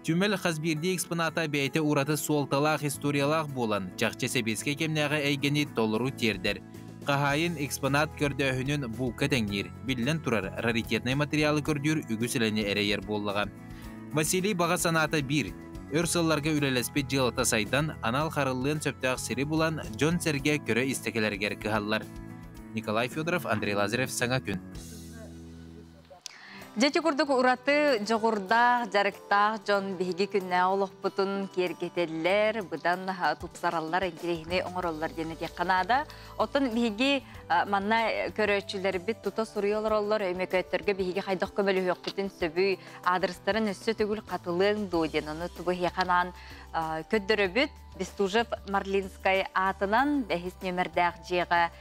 Түмэл хас биирдии экспоната бэйэтэ ураты суолталаах историялаах буолан, чахчы сэбиэскэй кэмнээҕи эйгэни толору тиэрдэр. Хаһаайын экспонат көрдөөһүнүн булка тэҥниир, биллэн турар, раритетнай материалы көрдүүр үгүс үлэни эрэйэр буоллаҕа. Василий баҕа санаата биир, өр сылларга үлэлэспит дьыалата сайдан, анал хараллыан сөптөөх сири булан, дьон-сэргэ көрө-истэ кэлэригэр кыһаллар. Николай Федоров, Андрей Лазарев, Саҥа күн. Дьэ ити курдук ураты дьоҕурдаах, дьарыктаах дьон биһиги күннээҕи олохпутун киэргэтэллэр, быдан тупсараллар, интэриэһинэй оҥороллор диэн этиэххэ наада. Оттон биһиги манна көрөөччүлэрбит тута суруйа олороллор, өймөкөөттөргө биһиги хайдах көмөлөһүөхпүтүн сөбүй, аадырыстарын өссө төгүл хатылыаҥ дуо диэн ону тугу эһиэхэ анаан көрдөрөбүт. Бестужев Марлинскай аатынан бэһис нүөмэрдээх дьиэҕэ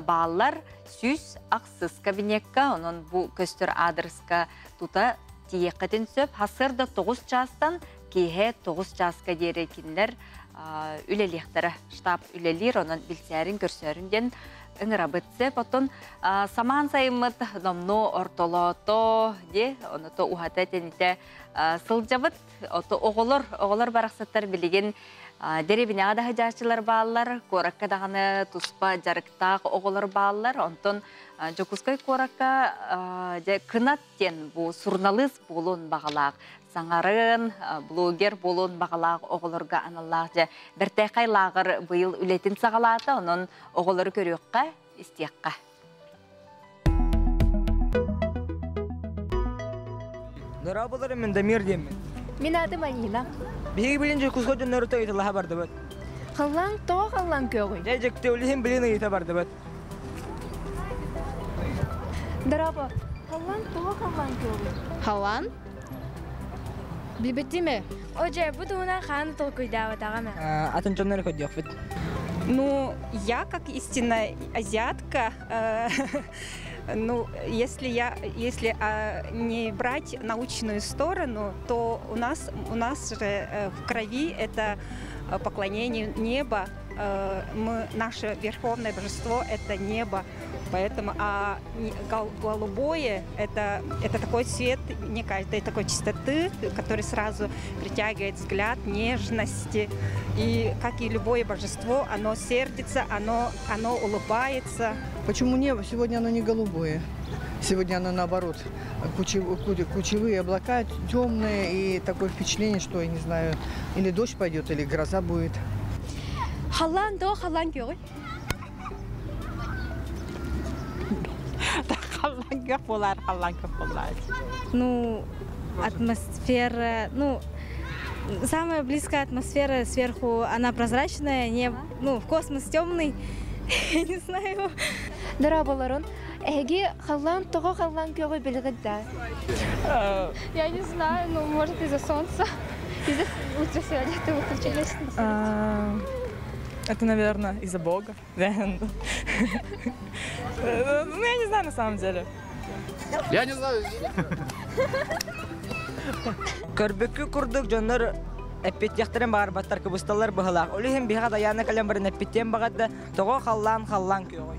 бааллар. 108 кабинекка, онон бу көстөр аадырыска тута тиийиэххитин сөп. Сарсыарда 9 чаастан киэһэ 9 чааска диэри кинилэр үлэлиэхтэрэ. Штаб үлэлиир, онон билсээрин, көрсөөрүн диэн ыҥырабыт. Сөп, оттон самаан сайыммыт номнуо ортолоото дии, ону уһата тэнитэ сылдьабыт. Ото оҕолор, оҕолор барахсаттар билигин дэриэбинэҕэ да сылдьааччылар бааллар, куоракка даҕаны туспа дьарыктаах оҕолор бааллар. Онтон Дьокуускай куоракка дьэ Кынат диэн бу суруналыыс буолуон баҕалаах, саҥарын, блогер буолуон баҕалаах оҕолорго аналлаах дьэ бэртээхэй лааҕыр быйыл үлэтин саҕалаата. Онон оҕолору көрүөххэ, истиэххэ. Дорооболорум, мин Дамир диэммин. Мин аатым Алина. Биһиги билин Дьокуускай дьоннорута ыйыталаһа бардыбыт. Халлаан тоҕо халлаан күөҕүй? Дьэ, дьикти, ол иһин билин ыйыта бардыбыт. Дорообо, халлаан тоҕо халлаан күөҕүй? Халлаан? Билбэтиме. О, дьэ, бу туһунан хаан толкуйдаабатаҕым. Атын дьоннору көрдүөхпүт. Ну, я как истинная азиатка, ну, если не брать научную сторону, то у нас же в крови это поклонение неба. Мы, наше верховное божество – это небо. Поэтому голубое – это такой цвет некой такой чистоты, который сразу притягивает взгляд, нежности. И, как и любое божество, оно сердится, оно улыбается. Почему небо? Сегодня оно не голубое. Сегодня оно наоборот. Кучевые облака темные, и такое впечатление, что, я не знаю, или дождь пойдет, или гроза будет. Халлаан тоҕо халлаан күөҕүй? Халлаан күөх буолар, халлаан күөх буолар. Ну, атмосфера, ну, самая близкая атмосфера сверху, она прозрачная, не, ну, космос темный, я не знаю. Дорооболорун. Эһиги халлаан тоҕо халлаан күөҕүй билэҕит дуо? Я не знаю, ну, может, из-за солнца, из-за ультрафиолета выключили. Это, наверное, из-за Бога. Ну, я не знаю на самом деле. Я не знаю. Көрбүккүт курдук дьоннор эппиэттиэхтэрин баҕарбаттар кыбысталлар быһыылаах. Ол иһин биһиэхэ Дайаана кэлэн баран эппиэттиэн баҕарда, тоҕо халлаан халлаан күөҕүй.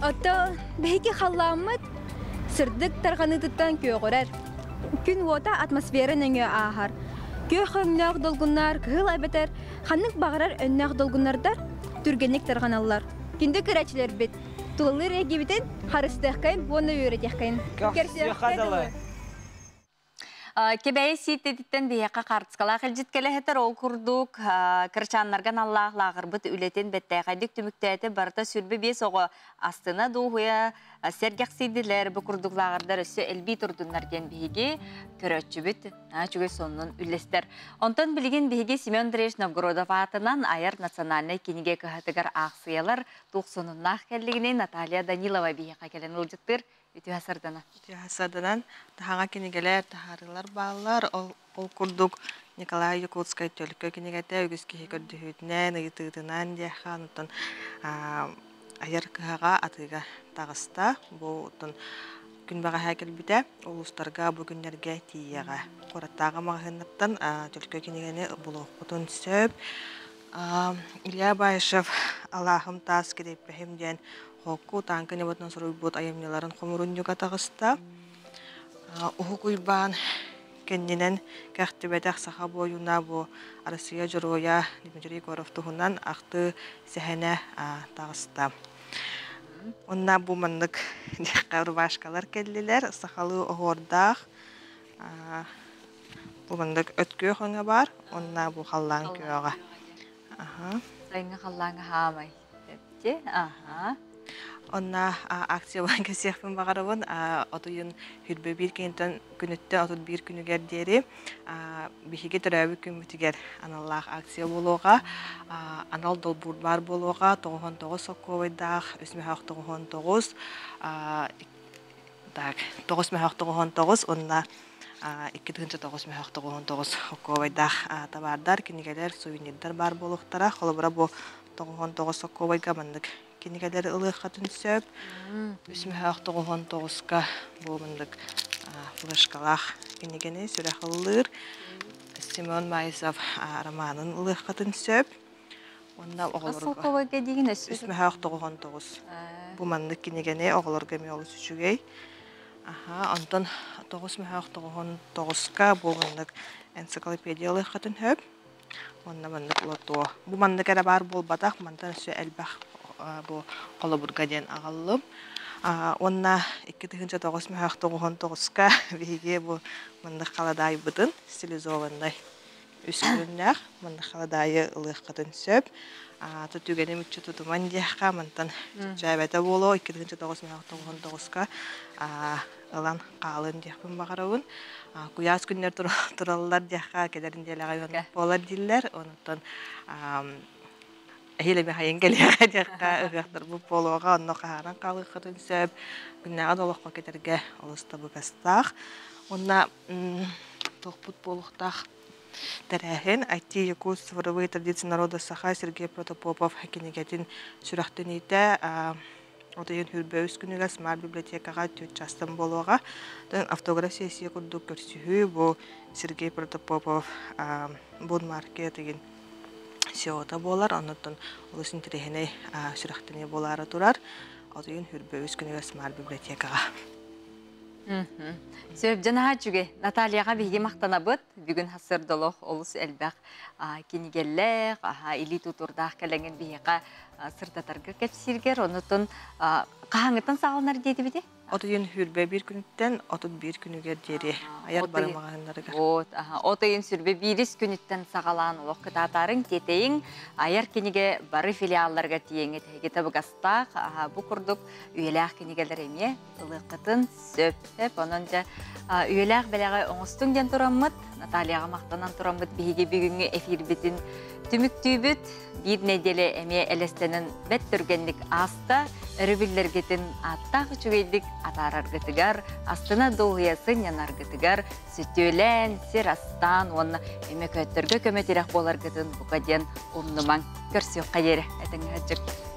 Ото биһиги халлааммыт сырдык тарҕаныытыттан күөҕүрэр. Күн уота атмосфера нөҥүө ааһар. Күөх өҥнөөх долгуннар кыһыл эбэтэр ханнык баҕарар өҥнөөх долгуннартан түргэнник тарҕаналлар. Күндү көрөөччүлэрбит, тулалыыр эйгэбитин харыстыаххайыҥ уонна үөрэтиэххэйиҥ. Көрсүөххэ дылы. Кэбээйи Сииттэтиттэн биһиэхэ хаартыскалаах илдьит кэлэ сытар, ол курдук кырачааннарга аналлаах лааҕырбыт үлэтин бэртээхэйдик түмүктээтэ, барыта 25 оҕо астына дуоһуйа сэргэхсийдилэр, бу курдук лааҕырдар өссө элбии турдуннар диэн биһиги көрөөччүбүт үчүгэй сонунун үллэстэр. Онтон билигин биһиги Семен Андреевич Новгородов аатынан Айар национальнай кинигэ кыһатыгар аахсыйалар туох сонуннаах кэллигини Наталья Данилова биһиэхэ кэлэн ыалдьыттыыр. Үтүө сарсыарданан. Үтүө сарсыарданан. Саҥа кинигэлэр, таһаарыылар бааллар. Ол курдук Николай Якутскай «Төлкө» кинигэтэ үгүс киһи көрдөһүүтүнэн, ыйытыытынан диэххэ, онтон Айар кыһаҕа атыыга таҕыста. Бу оттон күн бэҕэһээ кэлбитэ, улуустарга бу күннэргэ тиийиэҕэ. Куораттааҕы маҕаһыыннартан «Төлкө» кинигэни булуохпутун сөп. Илья Баишев «Алааһым таас кириэппэһим» диэн холку тааҥка ньыматынан суруйбут айымньыларын хомуурунньуга таҕыста. Уһук Уйбаан кэннинэн кэхтибэтэх саха буойуна бу Россия Дьоруойа Дмитрий Егоров туһунан ахтыы сэһэнэ таҕыста. Онна бу маннык рубашкалар кэллилэр, сахалыы оһуордаах, бу маннык от күөх өҥө баар, онна бу халлаан күөҕэ. Сайыҥҥы халлааҥҥа саамай. Аха. Онна акция кэпсиэхпин баҕарабын. От ыйын 21 күнүттэн күнүттэн 31 күнүгэр диэри биһиги төрөөбүт күммүтүгэр аналлаах акция буолуоҕа. Анал долбуур баар буолуоҕа, 99 сокуобайдаах, 3 мөһөөх 99, так, 9 мөһөөх 99, онна 2009 мөһөөх 99 сокуобайдаах табаардар, кинигэлэр, сувенирдар баар буолуохтара. Холобура бу 99 сокуобайга маннык кинигэлэри ылыаххытын сөп. 3 мөһөөх 99-ка бу маннык флешкалаах кинигэни «Сүрэх ыллыыр». Семен Маисов романын ылыаххытын сөп. Онна оҕолорго Солковойга диигин өссө үс мөһөөх тоҕуһун тоҕус. Бу маннык кинигэни оҕолорго эмиэ олус үчүгэй. Аха, онтон тоҕус мөһөөх тоҕуһун тоҕуска бу маннык энциклопедия ылыаххытын сөп. Уонна маннык лото. Бу маннык эрэ баар буолбатах, мантан өссө элбэх бу холобурга диэн аҕаллым. Уонна 2009 мөһөөх тоҕуһун тоҕуска биһиги бу маннык халадаайбытын стилизованнай үс көрүҥнээх маннык халадаайы ылыаххытын сөп. Түгэни мүччү тутуман диэххэ мантан чэпчээбэтэ буолуо 2009 мөһөөх тоҕуһун тоҕуска ылан хаалын диэхпин баҕарабын. Куйаас күннэр тураллар диэххэ кэлэр нэдиэлэҕэ буолар дииллэр. Онтон эһиил эмиэ хайын кэлиэҕэ диэххэ ыһыахтарбыт буолуоҕа онно хаһааран хаалыаххытын сөп. Күннээҕи да олоххо кэтэргэ олус табыгастаах. Уонна туохпут буолуохтаах тэрээһин IT Якут цифровые традиции народа Саха Сергей Протопопов кинигэтин сүрэхтэниитэ От ыйын хүрбэ үс күнүгэр Смарт библиотекаҕа түөрт чаастан буолуоҕа. Автограф сессия курдук көрсүһүү бу Сергей Протопопов Бун Маркет ыйын SEO-та буолар. Оннуттан олус интэриэһинэй сүрэхтэнии буолаары турар. От ыйын хүрбэ үс күнүгэр Смарт библиотекаҕа. Сөп дьанаһа үчүгэй. Натальяҕа биһиги махтанабыт. Бүгүн сарсыардалох олус элбэх кинигэлээх, илии тутуурдаах кэлэҥин биһиэхэ сырдатарга кэпсииргэр, онутун хаһааҥҥыттан саҕаланар диэтибити? От ыйын сүрбэ биир күнүттэн 31 күнүгэр диэри айар бары маҕаһыыннарыгар. Вот, от ыйын сүрбэ биирис күнүттэн саҕалаан олох кытаатаарыҥ, тиэтэйиҥ, айар кинигэ бары филиалларга тиийэҥҥит эһиги табыгастаах, бу курдук үйэлээх кинигэлэр эмиэ ылыаххытын сөп. Онон дьэ үйэлээх бэлэҕи оҥостуҥ диэн тураммыт, Натальяҕа махтанан тураммыт биһиги бүгүҥҥү эфирбитин түмүктүүбүт. Биир нэдиэлэ эмиэ элэстэнэн бэрт түргэнник ааста. Өрөбүллэргитин ааттаах үчүгэйдик атаараргытыгар, астына дуоһуйа сынньанаргытыгар, сүтүөлээн, сир астаан уонна эмэ көттөргө көмө тирэх буоларгытын бука диэн умнумаҥ. Көрсүөххэ диэри, этэҥҥэ сылдьыҥ.